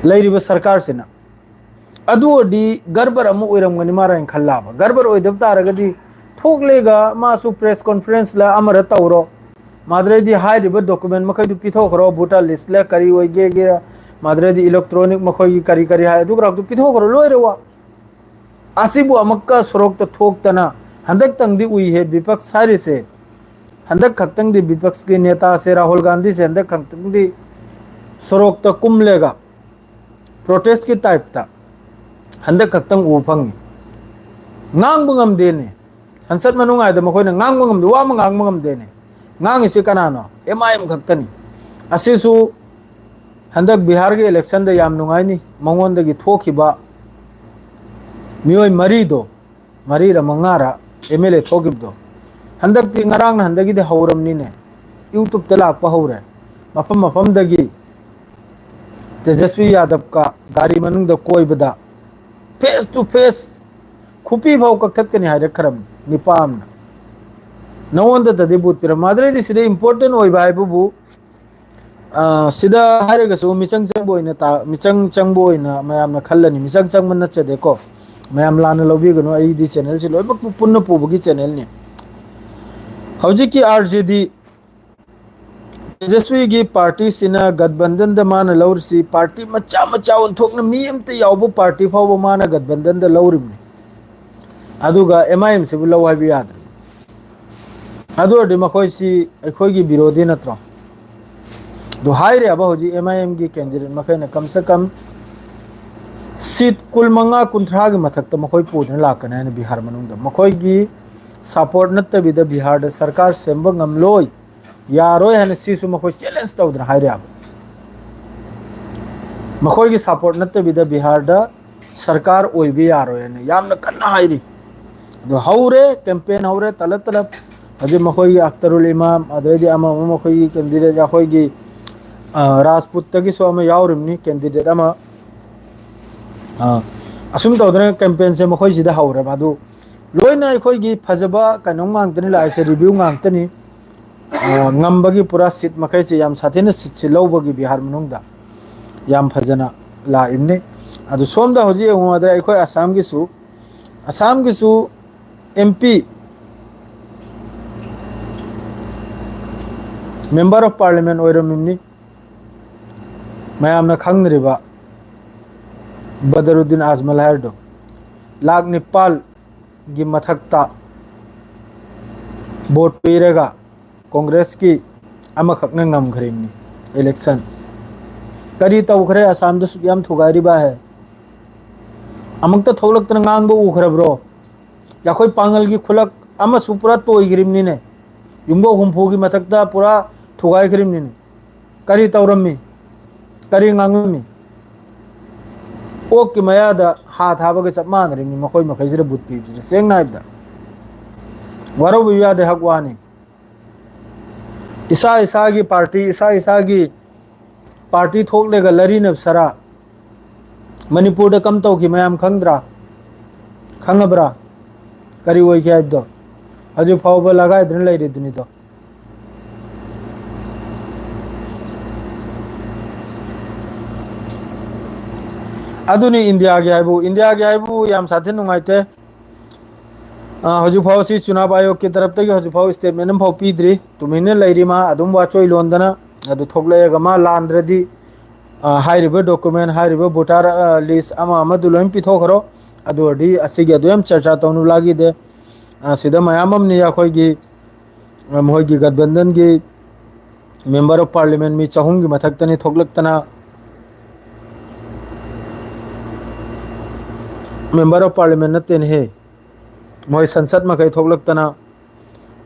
ꯂꯩꯔꯤꯕ ꯁꯔꯀꯥꯔꯁꯤꯅ꯫ ꯑꯗꯨ ꯑꯣꯏꯔꯗꯤ ꯒꯔꯕꯔ ꯑꯃ ꯑꯣꯏꯔꯝꯒꯅꯤ ꯃꯥꯔ ꯍꯥꯏꯅ ꯈꯜꯂꯛꯑꯕ꯫ ꯒꯔꯕꯔ ꯑꯣꯏꯗꯕ ꯇꯥꯔꯒꯗꯤ ꯊꯣꯛꯂꯦꯒ ꯃꯥꯁꯨ press conference ꯂ ꯑꯃꯔ ꯇꯧꯔꯣ, ꯃꯗꯨꯗꯩꯗꯤ ꯍꯥꯏꯔꯤꯕ document ꯃꯈꯩꯗꯨ ꯄꯤꯊꯣꯛꯈ꯭ꯔꯣ, voter list ꯂ ꯀꯔꯤ ꯑꯣꯏꯒꯦꯒꯦ, ꯃꯗꯨꯗꯩꯗꯤ electronic ꯃꯈꯣꯏꯒꯤ ꯀꯔꯤ ꯀꯔꯤ ꯍꯥꯏ ꯑꯗꯨ ꯈꯔꯗꯨ ꯄꯤꯊꯣꯛꯈ꯭ꯔꯣ, ꯂꯣꯏꯔꯦ ꯋꯥ꯫ ꯑꯁꯤꯕꯨ ꯑꯃꯨꯛꯀ ꯁꯣꯔꯣꯛꯇ ꯊꯣꯛꯇꯅ ꯍꯟꯗꯛꯇꯪꯗꯤ ꯎꯏꯍꯦ ꯕꯤꯄꯛꯁ ꯍꯥꯏꯔꯤꯁꯦ꯫ ꯍꯟꯗꯛ ꯈꯛꯇꯪꯗꯤ ꯕꯤꯄꯛꯁꯀꯤ ꯅꯦꯇꯥꯁꯦ ꯔꯥꯍꯨꯜ ꯒꯥꯟꯙꯤꯁꯦ ꯍꯟꯗꯛ ꯈꯛꯇꯪꯗꯤ ꯁꯣꯔꯣꯛꯇ ꯀꯨꯝꯂꯦꯒ protest ꯀꯤ type ꯇ ꯍꯟꯗꯛ ꯈꯛꯇꯪ ꯎꯕ ꯐꯪꯉꯤ꯫ ꯉꯥꯡꯕ ꯉꯝꯗꯦꯅꯦ꯫ ꯁꯪꯁꯠ ꯃꯅꯨꯡ ꯍꯥꯏꯗ ꯃꯈꯣꯏꯅ ꯉꯥꯡꯕ ꯉꯝꯗꯦ, ꯋꯥ ꯑꯃ ꯉꯥꯡꯕ ꯉꯝꯗꯦꯅꯦ꯫ ꯉꯥꯡꯉꯤꯁꯤ ꯀꯅꯥꯅꯣ? ꯑꯦꯝ ꯑꯥꯏ ꯑꯦꯝ ꯈꯛꯇꯅꯤ꯫ ꯑꯁꯤꯁꯨ ꯍꯟꯗꯛ ꯕꯤꯍꯥꯔꯒꯤ election ꯗ ꯌꯥꯝ ꯅꯨꯡꯉꯥꯏꯅꯤ, ꯃꯉꯣꯟꯗꯒꯤ ꯊꯣꯛꯈꯤꯕ ꯃꯤꯑꯣꯏ ꯃꯔꯤꯗꯣ, ꯃꯔꯤꯔ ꯃꯉꯥꯔ ꯑꯦꯝ ꯑꯦꯜ ꯑꯦ ꯊꯣꯛꯈꯤꯕꯗꯣ, ꯍꯟꯗꯛꯇꯤ ꯉꯔꯥꯡ ꯅꯍꯥꯟꯗꯒꯤꯗꯤ ꯍꯧꯔꯝꯅꯤꯅꯦ꯫ YouTube ꯇ ꯂꯥꯛꯄ ꯍꯧꯔꯦ꯫ ꯃꯐꯝ ꯃꯐꯝꯗꯒꯤ ꯇꯦꯖꯁ꯭ꯋꯤ ꯌꯥꯗꯕꯀ ꯒꯥꯔꯤ ꯃꯅꯨꯡꯗ ꯀꯣꯏꯕꯗ face to face ꯈꯨꯄꯤ ꯐꯥꯎ ꯀꯛꯊꯠꯀꯅꯤ ꯍꯥꯏꯔꯛꯈ꯭ꯔꯕꯅꯤ ꯅꯤꯄꯥ ꯑꯃꯅ꯫ ꯅꯉꯣꯟꯗꯗꯗꯤ ꯕꯨꯠ ꯄꯤꯔꯝꯃꯣ꯫ ꯑꯗꯨꯗꯩꯗꯤ ꯁꯤꯗ important ꯑꯣꯏꯕ ꯍꯥꯏꯕꯕꯨ, ꯑ, ꯁꯤꯗ ꯍꯥꯏꯔꯒꯁꯨ ꯃꯤꯆꯪ ꯆꯪꯕ ꯑꯣꯏꯅ ꯇꯥ-, ꯃꯤꯆꯪ ꯆꯪꯕ ꯑꯣꯏꯅ ꯃꯌꯥꯝꯅ ꯈꯜꯂꯅꯤ꯫ ꯃꯤꯆꯪ ꯆꯪꯕ ꯅꯠꯆꯗꯦꯀꯣ꯫ ꯃꯌꯥꯝ ꯂꯥꯟꯅ ꯂꯧꯕꯤꯒꯅꯨ꯫ ꯑꯩꯗꯤ channel ꯁꯤ ꯂꯣꯏꯅꯃꯛ ꯄꯨ-, ꯄꯨꯟꯅ ꯄꯨꯕꯒꯤ channel ꯅꯤ꯫ ꯍꯧꯖꯤꯛꯀꯤ ꯑꯥꯔ ꯖꯦ ꯗꯤ ꯇꯦꯖꯁ꯭ꯋꯤꯒꯤ ꯄꯥꯔꯇꯤꯁꯤꯅ ꯒꯠꯕꯟꯗꯟꯗ ꯃꯥꯅ ꯂꯧꯔꯤꯁꯤ, ꯄꯥꯔꯇꯤ ꯃꯆꯥ ꯃꯆꯥ ꯑꯣꯟꯊꯣꯛꯅ ꯃꯤ ꯑꯝꯇ ꯌꯥꯎꯕ ꯄꯥꯔꯇꯤ ꯐꯥꯎꯕ ꯃꯥꯅ ꯒꯠꯕꯟꯗꯟꯗ ꯂꯧꯔꯤꯕꯅꯤ꯫ ꯑꯗꯨꯒ ꯑꯦꯝ ꯑꯥꯏ ꯑꯦꯝꯁꯤꯕꯨ ꯂꯧ ꯍꯥꯏꯕ ꯌꯥꯗ꯭ꯔꯦ꯫ ꯑꯗꯨ ꯑꯣꯏꯔꯗꯤ ꯃꯈꯣꯏꯁꯤ ꯑꯩꯈꯣꯏꯒꯤ ꯕꯤꯔꯣꯙꯤ ꯅꯠꯇ꯭ꯔꯣ? ꯑꯗꯨ ꯍꯥꯏꯔꯦꯕ ꯍꯧꯖꯤꯛ ꯑꯦꯝ ꯑꯥꯏ ꯑꯦꯝꯒꯤ ꯀꯦꯟꯗꯤꯗꯦꯠ ꯃꯈꯩꯅ ꯀꯝ ꯁꯦ ꯀꯝ ꯁꯤꯠ ꯀꯨꯟ ꯃꯉꯥ ꯀꯨꯟꯊ꯭ꯔꯥꯒꯤ ꯃꯊꯛꯇ ꯃꯈꯣꯏ ꯄꯨꯗꯨꯅ ꯂꯥꯛꯀꯅꯤ ꯍꯥꯏꯅ ꯕꯤꯍꯥꯔ ꯃꯅꯨꯡꯗ꯫ ꯃꯈꯣꯏꯒꯤ ꯁꯄꯣꯔꯠ ꯅꯠꯇꯕꯤꯗ ꯕꯤꯍꯥꯔꯗ ꯁꯔꯀꯥꯔ ꯁꯦꯝꯕ ꯉꯝꯂꯣꯏ, ꯌꯥꯔꯣꯏ ꯍꯥꯏꯅ ꯁꯤꯁꯨ ꯃꯈꯣꯏ ꯆꯦꯂꯦꯟꯖ ꯇꯧꯗꯅ ꯍꯥꯏꯔꯛꯑꯕ꯫ ꯃꯈꯣꯏꯒꯤ ꯁꯄꯣꯔꯠ ꯅꯠꯇꯕꯤꯗ ꯕꯤꯍꯥꯔꯗ ꯁꯔꯀꯥꯔ ꯑꯣꯏꯕ ꯌꯥꯔꯣꯏ ꯍꯥꯏꯅ ꯌꯥꯝꯅ ꯀꯟꯅ ꯍꯥꯏꯔꯤ꯫ ꯑꯗꯣ ꯍꯧꯔꯦ, ꯀꯦꯝꯄꯦꯟ ꯍꯧꯔꯦ, ꯇꯂꯞ ꯇꯂꯞ꯫ ꯍꯧꯖꯤꯛ ꯃꯈꯣꯏꯒꯤ ꯑꯛꯇꯔꯨꯜ ꯏꯃꯥꯝ, ꯑꯗꯩꯗꯤ ꯑꯃ ꯑꯃ ꯃꯈꯣꯏꯒꯤ ꯀꯦꯟꯗꯤꯗꯦꯠ, ꯑꯩꯈꯣꯏꯒꯤ, ꯑ, ꯔꯥꯖꯄꯨꯠꯇꯒꯤꯁꯨ ꯑꯃ ꯌꯥꯎꯔꯤꯕꯅꯤ, ꯀꯦꯟꯗꯤꯗꯦꯠ ꯑꯃ꯫ ꯑ, ꯑꯁꯨꯝ ꯇꯧꯗꯅ ꯀꯦꯝꯄꯦꯟꯁꯦ ꯃꯈꯣꯏꯁꯤꯗ ꯍꯧꯔꯦꯕ꯫ ꯑꯗꯨ ꯂꯣꯏꯅ ꯑꯩꯈꯣꯏꯒꯤ ꯐꯖꯕ ꯀꯩꯅꯣꯝ ꯉꯥꯛꯇꯅꯤ ꯂꯥꯛꯏꯁꯦ, ꯔꯤꯚ꯭ꯌꯨ ꯉꯥꯛꯇꯅꯤ꯫ ꯑ, ꯉꯝꯕꯒꯤ ꯄꯨꯔꯥ ꯁꯤꯠ ꯃꯈꯩꯁꯦ ꯌꯥꯝ ꯁꯥꯊꯤꯅ ꯁꯤꯠꯁꯦ ꯂꯧꯕꯒꯤ ꯕꯤꯍꯥꯔ ꯃꯅꯨꯡꯗ ꯌꯥꯝ ꯐꯖꯅ ꯂꯥꯛꯏꯕꯅꯤ꯫ ꯑꯗꯨ ꯁꯣꯝꯗ ꯍꯧꯖꯤꯛ ꯌꯦꯡꯉꯨꯗ ꯑꯩꯈꯣꯏ ꯑꯁꯥꯝꯒꯤꯁꯨ, ꯑꯁꯥꯝꯒꯤꯁꯨ M P, Member of Parliament ꯑꯣꯏꯔꯝꯃꯤꯕꯅꯤ, ꯃꯌꯥꯝꯅ ꯈꯪꯗ꯭ꯔꯤꯕ ꯕꯗꯔꯨꯗꯤꯟ ꯑꯖꯃꯜ ꯍꯥꯏꯔꯤꯗꯣ꯫ ꯂꯥꯛ ꯅꯤꯄꯥꯜꯒꯤ ꯃꯊꯛꯇ ꯚꯣꯠ ꯄꯤꯔꯒ ꯀꯣꯡꯒ꯭ꯔꯦꯁꯀꯤ ꯑꯃꯈꯛꯅ ꯉꯝꯈ꯭ꯔꯤꯕꯅꯤ ꯏꯂꯦꯛꯁꯟ꯫ ꯀꯔꯤ ꯇꯧꯈ꯭ꯔꯦ ꯑꯁꯥꯝꯗ ꯁꯨꯛ ꯌꯥꯝ ꯊꯨꯒꯥꯏꯔꯤꯕ ꯍꯥꯏ? ꯑꯃꯨꯛꯇ ꯊꯣꯛꯂꯛꯇꯅ ꯉꯥꯡꯕ ꯎꯈ꯭ꯔꯕ꯭ꯔꯣ? ꯑꯩꯈꯣꯏ ꯄꯥꯡꯒꯜꯒꯤ ꯈꯨꯂꯛ ꯑꯃꯁꯨ ꯄꯨꯔꯥ ꯇꯣꯏꯈ꯭ꯔꯤꯕꯅꯤꯅꯦ꯫ ꯌꯨꯝꯐꯧ ꯍꯨꯝꯐꯨꯒꯤ ꯃꯊꯛꯇ ꯄꯨꯔꯥ ꯊꯨꯒꯥꯏꯈ꯭ꯔꯤꯕꯅꯤꯅꯦ꯫ ꯀꯔꯤ ꯇꯧꯔꯝꯃꯤ? ꯀꯔꯤ ꯉꯥꯡꯂꯝꯃꯤ? ꯑꯣꯛꯀꯤ ꯃꯌꯥꯗ ꯍꯥ ꯊꯥꯕꯒ ꯆꯞ ꯃꯥꯟꯅꯔꯤꯕꯅꯤ ꯃꯈꯣꯏ ꯃꯈꯩꯁꯤꯗ ꯕꯨꯠ ꯄꯤꯕꯁꯤꯗ꯫ ꯁꯦꯡꯅ ꯍꯥꯏꯕꯗ, ꯋꯥꯔꯧꯕꯤꯕ ꯌꯥꯗꯦ, ꯍꯛ ꯋꯥꯅꯤ꯫ ꯏꯁꯥ ꯏꯁꯥꯒꯤ ꯄꯥꯔꯇꯤ, ꯏꯁꯥ ꯏꯁꯥꯒꯤ ꯄꯥꯔꯇꯤ ꯊꯣꯛꯂꯒ ꯂꯔꯤꯅꯕ ꯁꯔꯥ ꯃꯅꯤꯄꯨꯔꯗ ꯀꯝ ꯇꯧꯈꯤ ꯃꯌꯥꯝ ꯈꯪꯗ꯭ꯔꯥ? ꯈꯪꯉꯕ꯭ꯔꯥ? ꯀꯔꯤ ꯑꯣꯏꯈꯤ ꯍꯥꯏꯕꯗꯣ ꯍꯧꯖꯤꯛ ꯐꯥꯎꯕ ꯂꯒꯥꯏꯗꯅ ꯂꯩꯔꯤꯗꯨꯅꯤꯗꯣ꯫ ꯑꯗꯨꯅꯤ ꯏꯟꯗꯤꯌꯥꯒꯤ ꯍꯥꯏꯕꯨ, ꯏꯟꯗꯤꯌꯥꯒꯤ ꯍꯥꯏꯕꯨ ꯌꯥꯝ ꯁꯥꯊꯤ ꯅꯨꯡꯉꯥꯏꯇꯦ꯫ ꯑ, ꯍꯧꯖꯤꯛꯐꯥꯎ ꯁꯤ ꯆꯨꯅꯥꯕ ꯑꯥꯌꯣꯒꯀꯤ ꯇꯔꯞꯇꯒꯤ ꯍꯧꯖꯤꯛꯐꯥꯎ statement ꯑꯃꯐꯥꯎ ꯄꯤꯗ꯭ꯔꯤ꯫ ꯇꯨꯃꯤꯟꯅ ꯂꯩꯔꯤ ꯃꯥ, ꯑꯗꯨꯝ ꯋꯥꯆꯣꯏ ꯂꯣꯟꯗꯅ꯫ ꯑꯗꯨ ꯊꯣꯛꯂꯛꯑꯒ ꯃꯥ ꯂꯥꯟꯗ꯭ꯔꯗꯤ, ꯑ, ꯍꯥꯏꯔꯤꯕ document, ꯍꯥꯏꯔꯤꯕ voter, ꯑ, list ꯑꯃ ꯑꯃꯗꯨ ꯂꯣꯏ ꯄꯤꯊꯣꯛꯈ꯭ꯔꯣ꯫ ꯑꯗꯨ ꯑꯣꯏꯔꯗꯤ ꯑꯁꯤꯒꯤ ꯑꯗꯨ ꯌꯥꯝ ꯆꯔꯆꯥ ꯇꯧꯅꯕ ꯂꯥꯒꯤꯗꯦ꯫ ꯑ, ꯁꯤꯗ ꯃꯌꯥꯝ ꯑꯃꯅꯤ ꯑꯩꯈꯣꯏꯒꯤ, ꯑ, ꯃꯈꯣꯏꯒꯤ ꯒꯠꯕꯟꯗꯟꯒꯤ member of parliament me ꯆꯍꯨꯝꯒꯤ ꯃꯊꯛꯇꯅꯤ ꯊꯣꯛꯂꯛꯇꯅ, member of parliament ꯅꯠꯇꯦꯅꯦꯍꯦ, ꯃꯣꯏ ꯁꯟꯁꯠ ꯃꯈꯩ ꯊꯣꯛꯂꯛꯇꯅ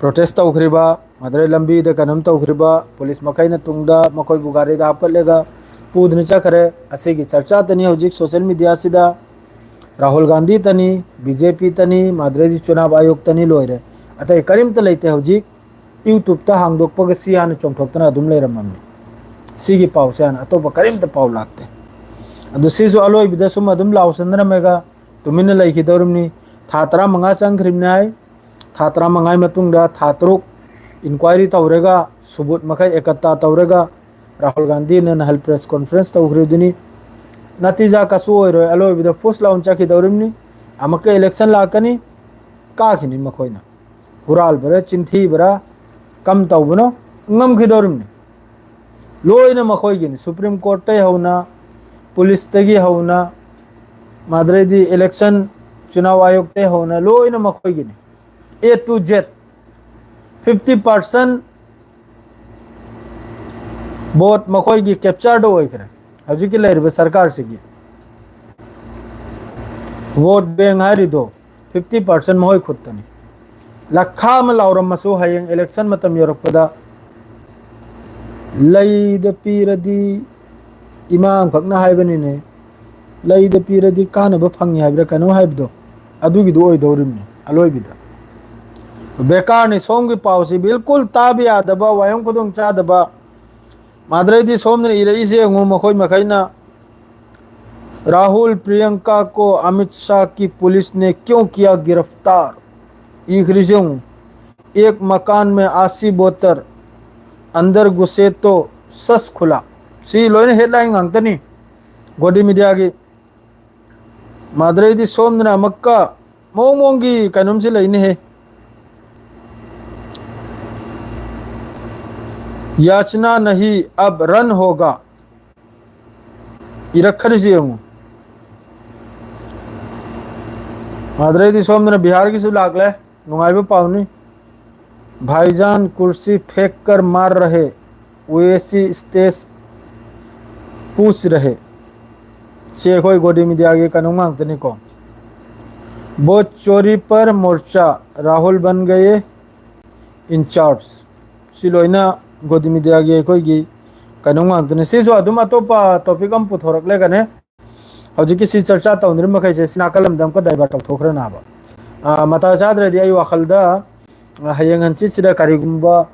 protest ꯇꯧꯈ꯭ꯔꯤꯕ, ꯑꯗꯩ ꯂꯝꯕꯤꯗ ꯀꯩꯅꯣꯝ ꯇꯧꯈ꯭ꯔꯤꯕ, ꯄꯨꯂꯤꯁ ꯃꯈꯩꯅ ꯇꯨꯡꯗ ꯃꯈꯣꯏꯕꯨ ꯒꯥꯔꯤꯗ ꯍꯥꯞꯀꯠꯂꯒ ꯄꯨꯗꯨꯅ ꯆꯠꯈ꯭ꯔꯦ꯫ ꯑꯁꯤꯒꯤ ꯆꯔꯆꯥꯇꯅꯤ ꯍꯧꯖꯤꯛ social media ꯁꯤꯗ꯫ ꯔꯥꯍꯨꯜ ꯒꯥꯟꯙꯤꯇꯅꯤ, ꯕꯤ ꯖꯦ ꯄꯤꯇꯅꯤ, ꯃꯥꯗ꯭ꯔꯦꯖꯤ ꯆꯨꯅꯥꯕ ꯑꯥꯌꯣꯒꯇꯅꯤ, ꯂꯣꯏꯔꯦ꯫ ꯑꯇꯩ ꯀꯔꯤꯝꯇ ꯂꯩꯇꯦ ꯍꯧꯖꯤꯛ꯫ YouTube ꯇ ꯍꯥꯡꯗꯣꯛꯄꯒ ꯁꯤ ꯍꯥꯟꯅ ꯆꯣꯡꯊꯣꯛꯇꯅ ꯑꯗꯨꯝ ꯂꯩꯔꯝꯃꯕꯅꯤ꯫ ꯁꯤꯒꯤ ꯄꯥꯎꯁꯦ ꯍꯥꯟꯅ, ꯑꯇꯣꯞꯄ ꯀꯔꯤꯝꯇ ꯄꯥꯎ ꯂꯥꯛꯇꯦ꯫ ꯑꯗꯨ ꯁꯤꯁꯨ ꯑꯂꯣꯏꯕꯗ ꯁꯨꯝ ꯑꯗꯨꯝ ꯂꯥꯎꯁꯟꯅꯔꯝꯃꯒ ꯇꯨꯃꯤꯟꯅ ꯂꯩꯈꯤꯗꯧꯔꯤꯕꯅꯤ꯫ ꯊꯥ ꯇꯔꯥꯃꯉꯥ ꯆꯪꯈ꯭ꯔꯤꯕꯅꯤ ꯍꯥꯏ꯫ ꯊꯥ ꯇꯔꯥꯃꯉꯥꯒꯤ ꯃꯇꯨꯡꯗ ꯊꯥ ꯇꯔꯨꯛ inquiry ꯇꯧꯔꯒ, ꯁꯨꯕꯨꯠ ꯃꯈꯩ ꯑꯦꯀꯠꯇ ꯇꯧꯔꯒ, ꯔꯥꯍꯨꯜ ꯒꯥꯟꯙꯤꯅ ꯅꯍꯜ press conference ꯇꯧꯈ꯭ꯔꯤꯗꯨꯅꯤ꯫ ꯅꯇꯤꯖꯥ ꯀꯁꯨ ꯑꯣꯏꯔꯣꯏ, ꯑꯂꯣꯏꯕꯗ ꯐꯨꯁ ꯂꯥꯎꯅ ꯆꯠꯈꯤꯗꯧꯔꯤꯕꯅꯤ꯫ ꯑꯃꯨꯛꯀ election ꯂꯥꯛꯀꯅꯤ, ꯀꯥꯈꯤꯅꯤ ꯃꯈꯣꯏꯅ꯫ ꯍꯨꯔꯥꯜꯕꯔꯥ, ꯆꯤꯟꯊꯤꯕꯔꯥ, ꯀꯝ ꯇꯧꯕꯅꯣ, ꯉꯝꯈꯤꯗꯧꯔꯤꯕꯅꯤ꯫ ꯂꯣꯏꯅ ꯃꯈꯣꯏꯒꯤꯅꯤ꯫ Supreme Court ꯇꯩ ꯍꯧꯅ, ꯄꯨꯂꯤꯁꯇꯒꯤ ꯍꯧꯅ, ꯃꯗꯨꯗꯩꯗꯤ election, ꯆꯨꯅꯥꯎ ꯑꯥꯌꯣꯒꯇꯩ ꯍꯧꯅ ꯂꯣꯏꯅ ꯃꯈꯣꯏꯒꯤꯅꯤ꯫ A to Z, fifty percent vote ꯃꯈꯣꯏꯒꯤ capture ꯗ ꯑꯣꯏꯈ꯭ꯔꯦ ꯍꯧꯖꯤꯛꯀꯤ ꯂꯩꯔꯤꯕ ꯁꯔꯀꯥꯔꯁꯤꯒꯤ꯫ Vote bank ꯍꯥꯏꯔꯤꯗꯣ fifty percent ꯃꯈꯣꯏ ꯈꯨꯠꯇꯅꯤ꯫ ꯂꯈꯥ ꯑꯃ ꯂꯥꯎꯔꯝꯃꯁꯨ, ꯍꯌꯦꯡ election ꯃꯇꯝ ꯌꯧꯔꯛꯄꯗ "ꯂꯩꯗ ꯄꯤꯔꯗꯤ", ꯏꯃꯥ ꯑꯃꯈꯛꯅ ꯍꯥꯏꯕꯅꯤꯅꯦ, "ꯂꯩꯗ ꯄꯤꯔꯗꯤ ꯀꯥꯟꯅꯕ ꯐꯪꯉꯤ" ꯍꯥꯏꯕ꯭ꯔꯥ ꯀꯩꯅꯣ ꯍꯥꯏꯕꯗꯣ, ꯑꯗꯨꯒꯤꯗꯣ ꯑꯣꯏꯗꯧꯔꯤꯕꯅꯤ ꯑꯂꯣꯏꯕꯤꯗ꯫ ꯕꯦꯀꯥꯔꯅꯤ ꯁꯣꯝꯒꯤ ꯄꯥꯎꯁꯤ, ꯕꯤꯜꯀꯨꯜ ꯇꯥꯕ ꯌꯥꯗꯕ, ꯋꯥꯍꯪ ꯈꯨꯗꯣꯡ ꯆꯥꯗꯕ꯫ ꯃꯥꯗ꯭ꯔꯩꯗꯤ ꯁꯣꯝꯗꯅ ꯏꯔꯛꯏꯁꯦ ꯌꯦꯡꯉꯨ, ꯃꯈꯣꯏ ꯃꯈꯩꯅ "राहुल प्रियंका को अमित शाह की पुलिस ने क्यों किया गिरफ्तार?" ꯏꯈ꯭ꯔꯤꯁꯦ ꯌꯦꯡꯉꯨ, "एक मकान में अस्सी वोटर, अंदर घुसे तो शश खुला"꯫ ꯁꯤ ꯂꯣꯏꯅ headline ꯉꯥꯛꯇꯅꯤ ꯒꯣꯗꯤ ꯃꯤꯗꯤꯌꯥꯒꯤ꯫ ꯃꯥꯗ꯭ꯔꯩꯗꯤ ꯁꯣꯝꯗꯅ ꯑꯃꯨꯛꯀ ꯃꯑꯣꯡ ꯃꯑꯣꯡꯒꯤ ꯀꯩꯅꯣꯝꯁꯤ ꯂꯩꯅꯦꯍꯦ꯫ ꯌꯥꯆꯅꯥ ꯅꯍꯤ ꯑꯕ ꯔꯟ ꯍꯣꯒꯥ꯫ ꯏꯔꯛꯈꯔꯤꯁꯤ ꯌꯦꯡꯉꯨ꯫ ꯑꯗꯨꯗꯩꯗꯤ ꯁꯣꯝꯗꯅ ꯕꯤꯍꯥꯔꯒꯤꯁꯨ ꯂꯥꯛꯂꯦ꯫ ꯅꯨꯡꯉꯥꯏꯕ ꯄꯥꯎꯅꯤ꯫ ꯚꯥꯏꯖꯥꯟ ꯀꯨꯔꯁꯤ ꯐꯦꯛ ꯀꯔ ꯃꯥꯔ ꯔꯍꯦ, ꯋꯦꯁꯤ ꯁ꯭ꯇꯦꯖ ꯄꯨꯁ ꯔꯍꯦ꯫ ꯁꯤ ꯑꯩꯈꯣꯏ ꯒꯣꯗꯤ ꯃꯤꯗꯤꯌꯥꯒꯤ ꯀꯩꯅꯣ ꯉꯥꯛꯇꯅꯤꯀꯣ꯫ ꯕꯣꯠ ꯆꯣꯔꯤ ꯄꯔ ꯃꯣꯔꯆꯥ, ꯔꯥꯍꯨꯜ ꯕꯟ ꯒꯌꯦ ꯏꯟꯆꯥꯔꯖ꯫ ꯁꯤ ꯂꯣꯏꯅ ꯒꯣꯗꯤ ꯃꯤꯗꯤꯌꯥꯒꯤ ꯑꯩꯈꯣꯏꯒꯤ ꯀꯩꯅꯣ ꯉꯥꯛꯇꯅꯤ꯫ ꯁꯤꯁꯨ ꯑꯗꯨꯝ ꯑꯇꯣꯞꯄ ꯇꯣꯄꯤꯛ ꯑꯃ ꯄꯨꯊꯣꯔꯛꯂꯒꯅꯦ꯫ ꯍꯧꯖꯤꯛꯀꯤ ꯁꯤ ꯆꯔꯆꯥ ꯇꯧꯅꯔꯤꯕ ꯃꯈꯩꯁꯦ ꯁꯤ ꯅꯥꯀꯜ ꯑꯃꯗ ꯑꯃꯨꯛꯀ ꯗꯥꯏꯚꯔꯠ ꯇꯧꯊꯣꯛꯈ꯭ꯔꯅꯕ꯫ ꯑꯥ, ꯃꯇꯥ ꯆꯥꯗ꯭ꯔꯗꯤ ꯑꯩ ꯋꯥꯈꯜꯗ, ꯑꯥ, ꯍꯌꯦꯡ ꯍꯪꯆꯤꯠꯁꯤꯗ ꯀꯔꯤꯒꯨꯝꯕ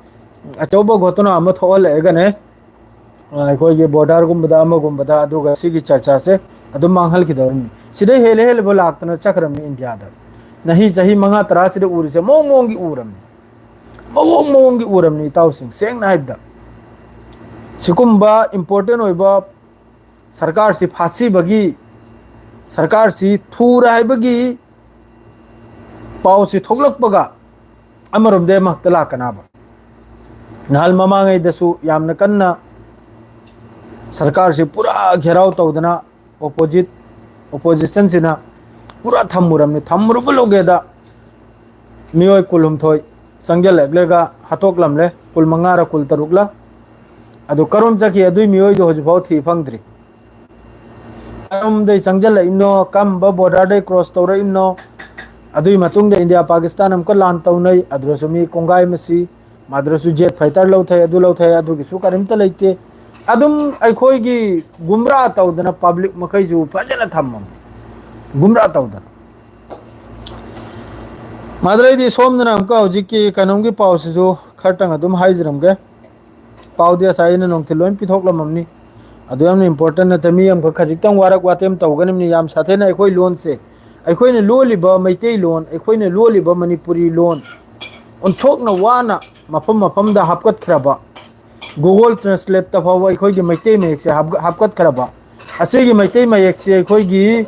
ꯑꯆꯧꯕ ꯘꯣꯇꯣꯅꯥ ꯑꯃ ꯊꯣꯛꯍꯜꯂꯛꯑꯒꯅꯦ, ꯑꯥ, ꯑꯩꯈꯣꯏꯒꯤ ꯕꯣꯔꯗꯔꯒꯨꯝꯕꯗ ꯑꯃꯒꯨꯝꯕꯗ, ꯑꯗꯨꯒ ꯁꯤꯒꯤ ꯆꯔꯆꯥꯁꯦ ꯑꯗꯨꯝ ꯃꯥꯡꯍꯜꯈꯤꯗꯧꯔꯤꯅꯤ꯫ ꯁꯤꯗꯩ ꯍꯦꯜꯂ ꯍꯦꯜꯂꯕ ꯂꯥꯛꯇꯅ ꯆꯠꯈ꯭ꯔꯕꯅꯤ ꯏꯟꯗꯤꯌꯥꯗ꯫ ꯅꯍꯤ ꯆꯍꯤ ꯃꯉꯥ ꯇꯔꯥꯁꯤꯗ ꯎꯔꯤꯁꯦ ꯃꯑꯣꯡ ꯃꯑꯣꯡꯒꯤ ꯎꯔꯕꯅꯤ꯫ ꯃꯑꯣꯡ ꯃꯑꯣꯡꯒꯤ ꯎꯔꯕꯅꯤ ꯏꯇꯥꯎꯁꯤꯡ, ꯁꯦꯡꯅ ꯍꯥꯏꯕꯗ꯫ ꯁꯤꯒꯨꯝꯕ ꯏꯝꯄꯣꯔꯇꯦꯟ ꯑꯣꯏꯕ ꯁꯔꯀꯥꯔꯁꯤ ꯐꯥꯁꯤꯕꯒꯤ, ꯁꯔꯀꯥꯔꯁꯤ ꯊꯨꯔꯦ ꯍꯥꯏꯕꯒꯤ ꯄꯥꯎꯁꯤ ꯊꯣꯛꯂꯛꯄꯒ ꯑꯃꯔꯣꯝꯗ ꯑꯃꯈꯛꯇ ꯂꯥꯛꯀꯅꯕ꯫ ꯅꯍꯥꯟ ꯃꯃꯥꯡꯉꯩꯗꯁꯨ ꯌꯥꯝꯅ ꯀꯟꯅ ꯁꯔꯀꯥꯔꯁꯤ ꯄꯨꯔꯥ ꯘꯦꯔꯥꯎ ꯇꯧꯗꯅ ꯑꯣꯄꯣꯖꯤꯠ, ꯑꯣꯄꯣꯖꯤꯁꯟꯁꯤꯅ ꯄꯨꯔꯥ ꯊꯝꯃꯨꯔꯕꯅꯤ꯫ ꯊꯝꯃꯨꯔꯕ ꯂꯧꯒꯦꯗ ꯃꯤꯑꯣꯏ ꯀꯨꯟꯍꯨꯝꯗꯣꯏ ꯆꯪꯁꯤꯜꯂꯛꯂꯒ ꯍꯥꯠꯇꯣꯛꯂꯝꯂꯦ, ꯀꯨꯟꯃꯉꯥꯔ ꯀꯨꯟꯇꯔꯨꯛꯂ꯫ ꯑꯗꯨ ꯀꯔꯣꯝ ꯆꯠꯈꯤ? ꯑꯗꯨꯏ ꯃꯤꯑꯣꯏꯗꯣ ꯍꯧꯖꯤꯛꯐꯥꯎ ꯊꯤ ꯐꯪꯗ꯭ꯔꯤ꯫ ꯀꯔꯣꯝꯗꯩ ꯆꯪꯁꯤꯜꯂꯛꯏꯕꯅꯣ, ꯀꯔꯝꯕ ꯕꯣꯔꯗꯔꯗꯩ ꯀ꯭ꯔꯣꯁ ꯇꯧꯔꯛꯏꯕꯅꯣ? ꯑꯗꯨꯒꯤ ꯃꯇꯨꯡꯗ ꯏꯟꯗꯤꯌꯥ ꯄꯥꯀꯤꯁꯇꯥꯟ ꯑꯃꯨꯛꯀ ꯂꯥꯟ ꯇꯧꯅꯩ, ꯑꯗꯨꯗꯁꯨ ꯃꯤ ꯀꯣꯡꯒꯥꯏ ꯑꯃ ꯁꯤ, ꯃꯗꯨꯗꯁꯨ ꯖꯦꯠ ꯐꯥꯏꯇꯔ ꯂꯧꯊꯩ, ꯑꯗꯨ ꯂꯧꯊꯩ, ꯑꯗꯨꯒꯤꯁꯨ ꯀꯔꯤꯝꯇ ꯂꯩꯇꯦ꯫ ꯑꯗꯨꯝ ꯑꯩꯈꯣꯏꯒꯤ ꯒꯨꯝꯔꯥ ꯇꯧꯗꯅ ꯄꯕ꯭ꯂꯤꯛ ꯃꯈꯩꯁꯨ ꯐꯖꯅ ꯊꯝꯃꯝꯃꯤ, ꯒꯨꯝꯔꯥ ꯇꯧꯗꯅ꯫ ꯃꯗꯨꯗꯩꯗꯤ ꯁꯣꯝꯗꯅ ꯑꯃꯨꯛꯀ ꯍꯧꯖꯤꯛꯀꯤ ꯀꯩꯅꯣꯝꯒꯤ ꯄꯥꯎꯁꯤꯁꯨ ꯈꯔꯇꯪ ꯑꯗꯨꯝ ꯍꯥꯏꯖꯔꯝꯒꯦ꯫ ꯄꯥꯎꯗꯤ ꯉꯁꯥꯏ ꯑꯩꯅ ꯅꯨꯡꯊꯤꯜ ꯂꯣꯏ ꯄꯤꯊꯣꯛꯂꯝꯃꯝꯅꯤ꯫ ꯑꯗꯨ ꯌꯥꯝꯅ ꯏꯝꯄꯣꯔꯇꯦꯟ ꯅꯠꯇꯦ꯫ ꯃꯤ ꯑꯃꯈꯛ ꯈꯖꯤꯛꯇꯪ ꯋꯥꯔꯛ ꯋꯥꯇꯦꯝ ꯇꯧꯒꯅꯤꯕꯅꯤ꯫ ꯌꯥꯝ ꯁꯥꯊꯤꯅ ꯑꯩꯈꯣꯏ ꯂꯣꯟꯁꯦ, ꯑꯩꯈꯣꯏꯅ ꯂꯣꯜꯂꯤꯕ ꯃꯩꯇꯩꯂꯣꯟ, ꯑꯩꯈꯣꯏꯅ ꯂꯣꯜꯂꯤꯕ ꯃꯅꯤꯄꯨꯔꯤ ꯂꯣꯟ ꯑꯣꯟꯊꯣꯛꯅ ꯋꯥꯅ ꯃꯐꯝ ꯃꯐꯝꯗ ꯍꯥꯞꯀꯠꯈ꯭ꯔꯕ, ꯒꯨꯒꯜ ꯇ꯭ꯔꯥꯟꯁꯂꯦꯠꯇ ꯐꯥꯎꯕ ꯑꯩꯈꯣꯏꯒꯤ ꯃꯩꯇꯩ ꯃꯌꯦꯛꯁꯦ ꯍꯥꯞꯀ-, ꯍꯥꯞꯀꯠꯈ꯭ꯔꯕ꯫ ꯑꯁꯤꯒꯤ ꯃꯩꯇꯩ ꯃꯌꯦꯛꯁꯦ ꯑꯩꯈꯣꯏꯒꯤ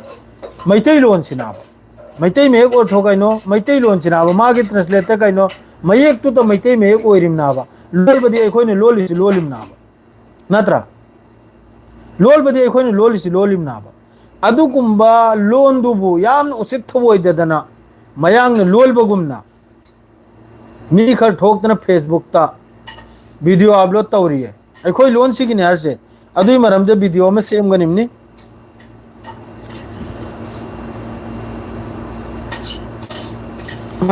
ꯃꯩꯇꯩꯂꯣꯟꯁꯤꯅꯕ, ꯃꯩꯇꯩ ꯃꯌꯦꯛ ꯑꯣꯏꯊꯣꯛ ꯀꯩꯅꯣ? ꯃꯩꯇꯩꯂꯣꯟꯁꯤꯅꯥꯕ ꯃꯥꯒꯤ translate ꯀꯩꯅꯣ? ꯃꯌꯦꯛꯇꯨꯗ ꯃꯩꯇꯩ ꯃꯌꯦꯛ ꯑꯣꯏꯔꯤꯝꯅꯥꯕ꯫ ꯂꯣꯜꯕꯗꯤ ꯑꯩꯈꯣꯏꯅ ꯂꯣꯜꯂꯤꯁꯤ ꯂꯣꯜꯂꯤꯝꯅꯥꯕ꯫ ꯅꯠꯇ꯭ꯔꯥ? ꯂꯣꯜꯕꯗꯤ ꯑꯩꯈꯣꯏꯅ ꯂꯣꯜꯂꯤꯁꯤ ꯂꯣꯜꯂꯤꯝꯅꯥꯕ꯫ ꯑꯗꯨꯒꯨꯝꯕ ꯂꯣꯟꯗꯨꯕꯨ ꯌꯥꯝꯅ ꯎꯁꯤꯠ ꯊꯑꯣꯏꯗꯗꯅ ꯃꯌꯥꯡꯅ ꯂꯣꯜꯕꯒꯨꯝꯅ ꯃꯤ ꯈꯔ ꯊꯣꯛꯇꯅ Facebook ꯇ video upload ꯇꯧꯔꯤꯌꯦ꯫ ꯑꯩꯈꯣꯏ ꯂꯣꯟꯁꯤꯒꯤꯅꯦ ꯍꯥꯏꯔꯤꯁꯦ꯫ ꯑꯗꯨꯒꯤ ꯃꯔꯝꯗ video ꯑꯃ ꯁꯦꯝꯒꯅꯤꯕꯅꯤ꯫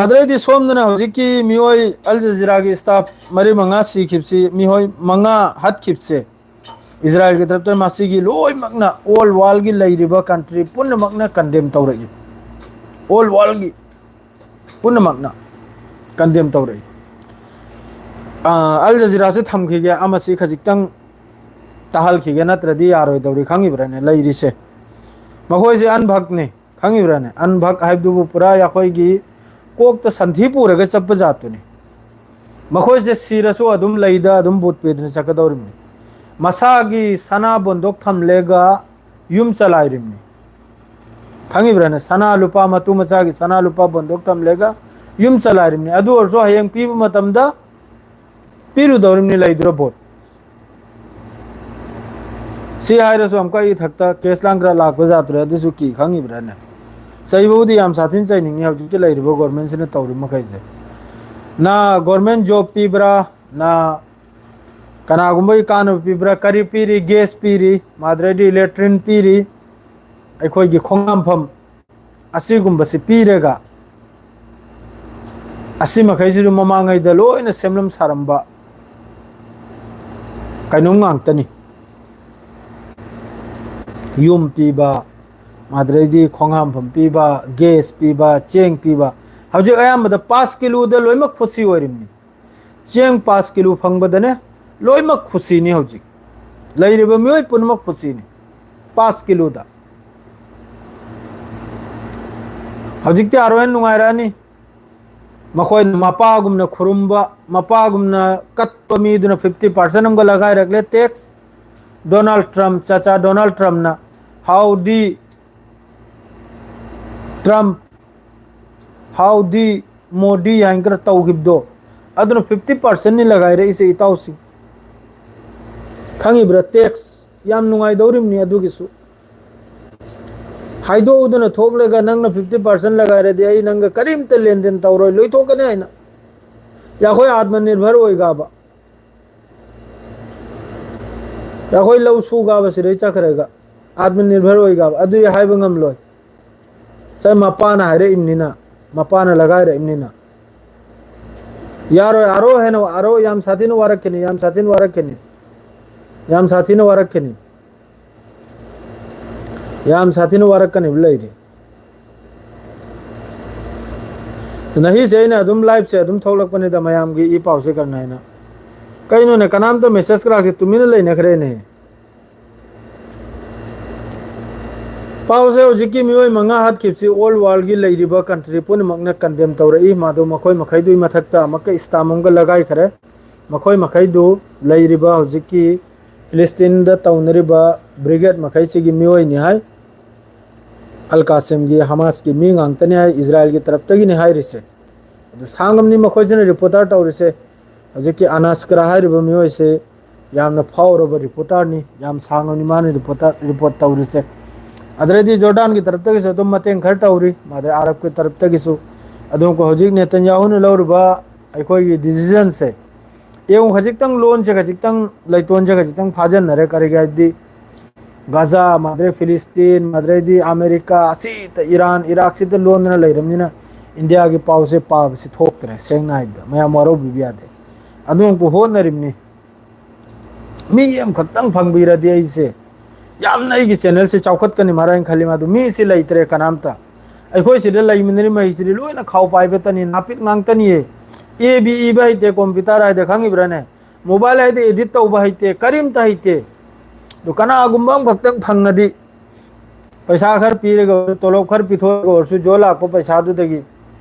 ꯑꯗꯨꯗꯩꯗꯤ ꯁꯣꯝꯗꯅ ꯍꯧꯖꯤꯛꯀꯤ ꯃꯤꯑꯣꯏ ꯑꯜ ꯖꯖꯤꯔꯥꯒꯤ staff ꯃꯔꯤ ꯃꯉꯥ ꯁꯤꯈꯤꯕꯁꯤ, ꯃꯤꯑꯣꯏ ꯃꯉꯥ ꯍꯥꯠꯈꯤꯕꯁꯦ, ꯏꯖꯔꯥꯏꯜꯒꯤ ꯇꯔꯞꯇ ꯃꯁꯤꯒꯤ ꯂꯣꯏꯅꯃꯛꯅ, all world ꯒꯤ ꯂꯩꯔꯤꯕ country ꯄꯨꯝꯅꯃꯛꯅ condemn ꯇꯧꯔꯛꯏ꯫ All world ꯒꯤ ꯄꯨꯝꯅꯃꯛꯅ condemn ꯇꯧꯔꯛꯏ꯫ ꯑꯥ, ꯑꯜ ꯖꯖꯤꯔꯥꯁꯦ ꯊꯝꯈꯤꯒꯦ, ꯑꯃꯁꯤ ꯈꯖꯤꯛꯇꯪ ꯇꯥꯍꯜꯈꯤꯒꯦ, ꯅꯠꯇ꯭ꯔꯗꯤ ꯌꯥꯔꯣꯏꯗꯧꯔꯤ, ꯈꯪꯉꯤꯕ꯭ꯔꯥꯅꯦ ꯂꯩꯔꯤꯁꯦ? ꯃꯈꯣꯏꯁꯦ ꯑꯟꯚꯛꯅꯤ, ꯈꯪꯉꯤꯕ꯭ꯔꯥꯅꯦ? ꯑꯟꯚꯛ ꯍꯥꯏꯕꯗꯨꯕꯨ ꯄꯨꯔꯥ ꯑꯩꯈꯣꯏꯒꯤ ꯀꯣꯛꯇ ꯁꯟꯊꯤ ꯄꯨꯔꯒ ꯆꯠꯄ ꯖꯥꯠꯇꯨꯅꯤ꯫ ꯃꯈꯣꯏꯁꯦ ꯁꯤꯔꯁꯨ ꯑꯗꯨꯝ ꯂꯩꯗ ꯑꯗꯨꯝ ꯚꯣꯠ ꯄꯤꯗꯨꯅ ꯆꯠꯀꯗꯧꯔꯤꯕꯅꯤ꯫ ꯃꯁꯥꯒꯤ ꯁꯅꯥ ꯕꯣꯟꯗꯣꯛ ꯊꯝꯂꯦꯒ ꯌꯨꯝ ꯆꯂꯥꯏꯔꯤꯕꯅꯤ꯫ ꯈꯪꯉꯤꯕ꯭ꯔꯥꯅꯦ? ꯁꯅꯥ ꯂꯨꯄꯥ, ꯃꯇꯨ ꯃꯆꯥꯒꯤ ꯁꯅꯥ ꯂꯨꯄꯥ ꯕꯣꯟꯗꯣꯛ ꯊꯝꯂꯦꯒ ꯌꯨꯝ ꯆꯂꯥꯏꯔꯤꯕꯅꯤ꯫ ꯑꯗꯨ ꯑꯣꯏꯔꯁꯨ ꯍꯌꯦꯡ ꯄꯤꯕ ꯃꯇꯝꯗ ꯄꯤꯔꯨꯗꯧꯔꯤꯕꯅꯤ, ꯂꯩꯗꯨꯔ ꯚꯣꯠ꯫ ꯁꯤ ꯍꯥꯏꯔꯁꯨ ꯑꯃꯨꯛꯀ ꯑꯩ ꯏꯊꯛꯇ case ꯂꯥꯡ ꯈꯔ ꯂꯥꯛꯄ ꯖꯥꯠꯇꯨꯔꯦ, ꯑꯗꯨꯁꯨ ꯀꯤ ꯈꯪꯉꯤꯕ꯭ꯔꯥꯅꯦ? ꯆꯩꯕꯕꯨꯗꯤ ꯌꯥꯝ ꯁꯥꯊꯤꯅ ꯆꯩꯅꯤꯡꯉꯤ ꯍꯧꯖꯤꯛꯇꯤ ꯂꯩꯔꯤꯕ government ꯁꯤꯅ ꯇꯧꯔꯤꯕ ꯃꯈꯩꯁꯦ꯫ ꯅ government job ꯄꯤꯕ꯭ꯔꯥ, ꯅ ꯀꯅꯥꯒꯨꯝꯕꯒꯤ ꯀꯥꯟꯅꯕ ꯄꯤꯕ꯭ꯔꯥ, ꯀꯔꯤ ꯄꯤꯔꯤ? Gas ꯄꯤꯔꯤ, ꯃꯥꯗ꯭ꯔꯩꯗꯤ latrine ꯄꯤꯔꯤ, ꯑꯩꯈꯣꯏꯒꯤ ꯈꯣꯡꯍꯥꯝꯐꯝ ꯑꯁꯤꯒꯨꯝꯕꯁꯤ ꯄꯤꯔꯒ, ꯑꯁꯤ ꯃꯈꯩꯁꯤꯁꯨ ꯃꯃꯥꯡꯉꯩꯗ ꯂꯣꯏꯅ ꯁꯦꯝꯂꯝ ꯁꯥꯔꯝꯕ ꯀꯩꯅꯣꯝ ꯉꯥꯛꯇꯅꯤ꯫ ꯌꯨꯝ ꯄꯤꯕ, ꯃꯥꯗ꯭ꯔꯩꯗꯤ ꯈꯣꯡꯍꯥꯝꯐꯝ ꯄꯤꯕ, gas ꯄꯤꯕ, ꯆꯦꯡ ꯄꯤꯕ, ꯍꯧꯖꯤꯛ ꯑꯌꯥꯝꯕꯗ ꯄꯥꯁ ꯀꯤꯂꯣꯗ ꯂꯣꯏꯅꯃꯛ ꯈꯨꯠꯁꯤ ꯑꯣꯏꯔꯤꯕꯅꯤ꯫ ꯆꯦꯡ ꯄꯥꯁ ꯀꯤꯂꯣ ꯐꯪꯕꯗꯅꯦ ꯂꯣꯏꯅꯃꯛ ꯈꯨꯁꯤꯅꯤ꯫ ꯍꯧꯖꯤꯛ ꯂꯩꯔꯤꯕ ꯃꯤꯑꯣꯏ ꯄꯨꯝꯅꯃꯛ ꯈꯨꯁꯤꯅꯤ, ꯄꯥꯁ ꯀꯤꯂꯣꯗ꯫ ꯍꯧꯖꯤꯛꯇꯤ ꯑꯥꯔ ꯑꯣ ꯑꯦꯟ ꯅꯨꯡꯉꯥꯏꯔꯛꯑꯅꯤ꯫ ꯃꯈꯣꯏꯅ ꯃꯄꯥꯒꯨꯝꯅ ꯈꯨꯔꯨꯝꯕ, ꯃꯄꯥꯒꯨꯝꯅ ꯀꯠꯄ ꯃꯤꯗꯨꯅ fifty percent ꯑꯃꯒ ꯂꯒꯥꯏꯔꯛꯂꯦ tax꯫ ꯗꯣꯅꯥꯜꯗ ꯇ꯭ꯔꯝꯞ, ꯆꯥꯆꯥ ꯗꯣꯅꯥꯜꯗ ꯇ꯭ꯔꯝꯞꯅ, ꯍꯥꯎꯗꯤ ꯇ꯭ꯔꯝꯞ, ꯍꯥꯎꯗꯤ ꯃꯣꯗꯤ ꯍꯥꯏꯅ ꯈꯔ ꯇꯧꯈꯤꯕꯗꯣ, ꯑꯗꯨꯅ ꯐꯤꯐꯇꯤ ꯄꯥꯔꯁꯦꯟꯅꯤ ꯂꯒꯥꯏꯔꯛꯏꯁꯦ, ꯏꯇꯥꯎꯁꯤꯡ꯫ ꯈꯪꯉꯤꯕ꯭ꯔꯥ? ꯇꯦꯛꯁ ꯌꯥꯝ ꯅꯨꯡꯉꯥꯏꯗꯧꯔꯤꯕꯅꯤ ꯑꯗꯨꯒꯤꯁꯨ꯫ ꯍꯥꯏꯗꯣꯛꯎꯗꯅ ꯊꯣꯛꯂꯒ ꯅꯪꯅ ꯐꯤꯐꯇꯤ ꯄꯥꯔꯁꯦꯟ ꯂꯒꯥꯏꯔꯗꯤ ꯑꯩ ꯅꯪꯒ ꯀꯔꯤꯝꯇ ꯂꯦꯟꯗꯦꯟ ꯇꯧꯔꯣꯏ, ꯂꯣꯏꯊꯣꯛꯀꯅꯤ ꯍꯥꯏꯅ꯫ ꯑꯩꯈꯣꯏ ꯑꯥꯠꯃ ꯅꯤꯔꯚꯔ ꯑꯣꯏꯒꯕ, ꯑꯩꯈꯣꯏ ꯂꯧ ꯁꯨꯒꯕ ꯁꯤꯗꯩ ꯆꯠꯈ꯭ꯔꯒ ꯑꯥꯠꯃ ꯅꯤꯔꯚꯔ ꯑꯣꯏꯒꯕ ꯑꯗꯨꯗꯤ ꯍꯥꯏꯕ ꯉꯝꯂꯣꯏ꯫ ꯁꯥꯏ ꯃꯄꯥꯅ ꯍꯥꯏꯔꯛꯏꯕꯅꯤꯅ, ꯃꯄꯥꯅ ꯂꯒꯥꯏꯔꯛꯏꯕꯅꯤꯅ꯫ ꯌꯥꯔꯣꯏ, ꯑꯔꯣ ꯍꯦꯟꯅ ꯑꯔꯣ ꯌꯥꯝ ꯁꯥꯊꯤꯅ ꯋꯥꯔꯛꯈꯤꯅꯤ, ꯌꯥꯝ ꯁꯥꯊꯤꯅ ꯋꯥꯔꯛꯈꯤꯅꯤ, ꯌꯥꯝ ꯁꯥꯊꯤꯅ ꯋꯥꯔꯛꯈꯤꯅꯤ, ꯌꯥꯝ ꯁꯥꯊꯤꯅ ꯋꯥꯔꯛꯀꯅꯤꯕ ꯂꯩꯔꯤ꯫ ꯅꯍꯤꯁꯦ ꯑꯩꯅ ꯑꯗꯨꯝ ꯂꯥꯏꯐꯁꯦ ꯑꯗꯨꯝ ꯊꯣꯛꯂꯛꯄꯅꯤꯗ, ꯃꯌꯥꯝꯒꯤ ꯏ ꯄꯥꯎꯁꯦ ꯀꯔꯝ ꯍꯥꯏꯅ꯫ ꯀꯩꯅꯣꯅꯦ, ꯀꯅꯥꯝꯇ ꯃꯦꯁꯦꯁ ꯀꯔꯥꯛꯁꯦ ꯇꯨꯃꯤꯟꯅ ꯂꯩꯅꯈ꯭ꯔꯦꯅꯦ꯫ ꯄꯥꯎꯁꯦ ꯍꯧꯖꯤꯛꯀꯤ ꯃꯤꯑꯣꯏ ꯃꯉꯥ ꯍꯥꯠꯈꯤꯕꯁꯤ ꯑꯣꯜ ꯋꯥꯔꯜꯒꯤ ꯂꯩꯔꯤꯕ ꯀꯟꯇ꯭ꯔꯤ ꯄꯨꯝꯅꯃꯛꯅ ꯀꯟꯗꯦꯝ ꯇꯧꯔꯛꯏ꯫ ꯃꯗꯨ ꯃꯈꯣꯏ ꯃꯈꯩꯗꯨꯒꯤ ꯃꯊꯛꯇ ꯑꯃꯨꯛꯀ ꯏꯁꯇꯥꯝ ꯑꯃꯒ ꯂꯒꯥꯏꯈ꯭ꯔꯦ꯫ ꯃꯈꯣꯏ ꯃꯈꯩꯗꯨ ꯂꯩꯔꯤꯕ ꯍꯧꯖꯤꯛꯀꯤ ꯐꯤꯂꯤꯁꯇꯤꯟꯗ ꯇꯧꯅꯔꯤꯕ ꯕ꯭ꯔꯤꯒꯦꯗ ꯃꯈꯩꯁꯤꯒꯤ ꯃꯤꯑꯣꯏꯅꯤ ꯍꯥꯏ꯫ ꯑꯜ ꯀꯥꯁꯤꯝꯒꯤ, ꯍꯃꯥꯁꯀꯤ ꯃꯤ ꯉꯥꯛꯇꯅꯤ ꯍꯥꯏ, ꯏꯖꯔꯥꯏꯜꯒꯤ ꯇꯔꯞꯇꯒꯤꯅꯤ ꯍꯥꯏꯔꯤꯁꯦ꯫ ꯑꯗꯨ ꯁꯥꯡꯉꯝꯅꯤ ꯃꯈꯣꯏꯁꯤꯅ ꯔꯤꯄꯣꯔꯇꯔ ꯇꯧꯔꯤꯁꯦ꯫ ꯍꯧꯖꯤꯛꯀꯤ ꯑꯅꯥꯁꯀꯔꯥ ꯍꯥꯏꯔꯤꯕ ꯃꯤꯑꯣꯏꯁꯦ ꯌꯥꯝꯅ ꯐꯥꯎꯔꯕ ꯔꯤꯄꯣꯔꯇꯔꯅꯤ, ꯌꯥꯝ ꯁꯥꯡꯉꯕꯅꯤ ꯃꯥꯅ ꯔꯤꯄꯣꯔꯇꯔ, ꯔꯤꯄꯣꯔꯠ ꯇꯧꯔꯤꯁꯦ꯫ ꯑꯗꯨꯗꯩꯗꯤ ꯖꯣꯔꯗꯥꯟꯒꯤ ꯇꯔꯞꯇꯒꯤꯁꯨ ꯑꯗꯨꯝ ꯃꯇꯦꯡ ꯈꯔ ꯇꯧꯔꯤ, ꯃꯥꯗꯤ ꯑꯔꯕꯀꯤ ꯇꯔꯞꯇꯒꯤꯁꯨ꯫ ꯑꯗꯨꯒ ꯍꯧꯖꯤꯛ ꯅꯦꯇꯟꯌꯥꯍꯨꯅ ꯂꯧꯔꯤꯕ ꯑꯩꯈꯣꯏꯒꯤ ꯗꯤꯁꯤꯖꯟꯁꯦ ꯌꯦꯡꯉꯨ, ꯈꯖꯤꯛꯇꯪ ꯂꯣꯟꯁꯦ, ꯈꯖꯤꯛꯇꯪ ꯂꯩꯇꯣꯟꯁꯦ ꯈꯖꯤꯛꯇꯪ ꯐꯥꯖꯤꯟꯅꯔꯦ꯫ ꯀꯔꯤꯒꯤ ꯍꯥꯏꯕꯗꯤ ꯒꯥꯖꯥ, ꯃꯥꯗ꯭ꯔꯦ ꯐꯤꯂꯤꯁꯇꯤꯟ, ꯃꯥꯗ꯭ꯔꯦꯗꯤ ꯑꯃꯦꯔꯤꯀꯥ, ꯑꯁꯤꯗ ꯏꯔꯥꯟ, ꯏꯔꯥꯛꯁꯤꯗ ꯂꯣꯟꯗꯅ ꯂꯩꯔꯕꯅꯤꯅ ꯏꯟꯗꯤꯌꯥꯒꯤ ꯄꯥꯎꯁꯦ ꯄꯥꯕꯁꯤ ꯊꯣꯛꯇ꯭ꯔꯦ꯫ ꯁꯦꯡꯅ ꯍꯥꯏꯕꯗ ꯃꯌꯥꯝ ꯋꯥꯔꯧꯕꯤꯕ ꯌꯥꯗꯦ꯫ ꯑꯗꯨꯃꯛꯄꯨ ꯍꯣꯠꯅꯔꯤꯕꯅꯤ꯫ ꯃꯤ ꯑꯃꯈꯛꯇꯪ ꯐꯪꯕꯤꯔꯗꯤ ꯑꯩꯁꯦ ꯌꯥꯝꯅ ꯑꯩꯒꯤ ꯆꯦꯅꯦꯜꯁꯦ ꯆꯥꯎꯈꯠꯀꯅꯤ ꯃꯔꯥꯏꯅ ꯈꯜꯂꯤ꯫ ꯃꯥꯗꯨ ꯃꯤꯁꯤ ꯂꯩꯇ꯭ꯔꯦ ꯀꯅꯥꯝꯇ꯫ ꯑꯩꯈꯣꯏ ꯁꯤꯗ ꯂꯩꯃꯤꯟꯅꯔꯤ ꯃꯍꯩꯁꯤꯗꯤ ꯂꯣꯏꯅ ꯈꯥꯎ ꯄꯥꯏꯕꯇꯅꯤ, ꯅꯥꯄꯤꯠ ꯉꯥꯛꯇꯅꯤꯌꯦ꯫ ꯑꯦ ꯕꯤ ꯏꯕ ꯍꯩꯇꯦ, ꯀꯝꯄ꯭ꯌꯨꯇꯔ ꯍꯥꯏꯗ ꯈꯪꯉꯤꯕ꯭ꯔꯥꯅꯦ? ꯃꯣꯕꯥꯏꯜ ꯍꯥꯏꯗ ꯑꯦꯗꯤꯠ ꯇꯧꯕ ꯍꯩꯇꯦ, ꯀꯔꯤꯝꯇ ꯍꯩꯇꯦ꯫ ꯑꯗꯨ ꯀꯅꯥꯒꯨꯝꯕ ꯑꯃꯈꯛꯇꯪ ꯐꯪꯉꯗꯤ, ꯄꯩꯁꯥ ꯈꯔ ꯄꯤꯔꯒ ꯑꯣꯏꯔꯁꯨ, ꯇꯣꯂꯣꯞ ꯈꯔ ꯄꯤꯊꯣꯛꯑꯒ ꯑꯣꯏꯔꯁꯨ, ꯖꯣ ꯂꯥꯛꯄ ꯄꯩꯁꯥꯗꯨꯗꯒꯤ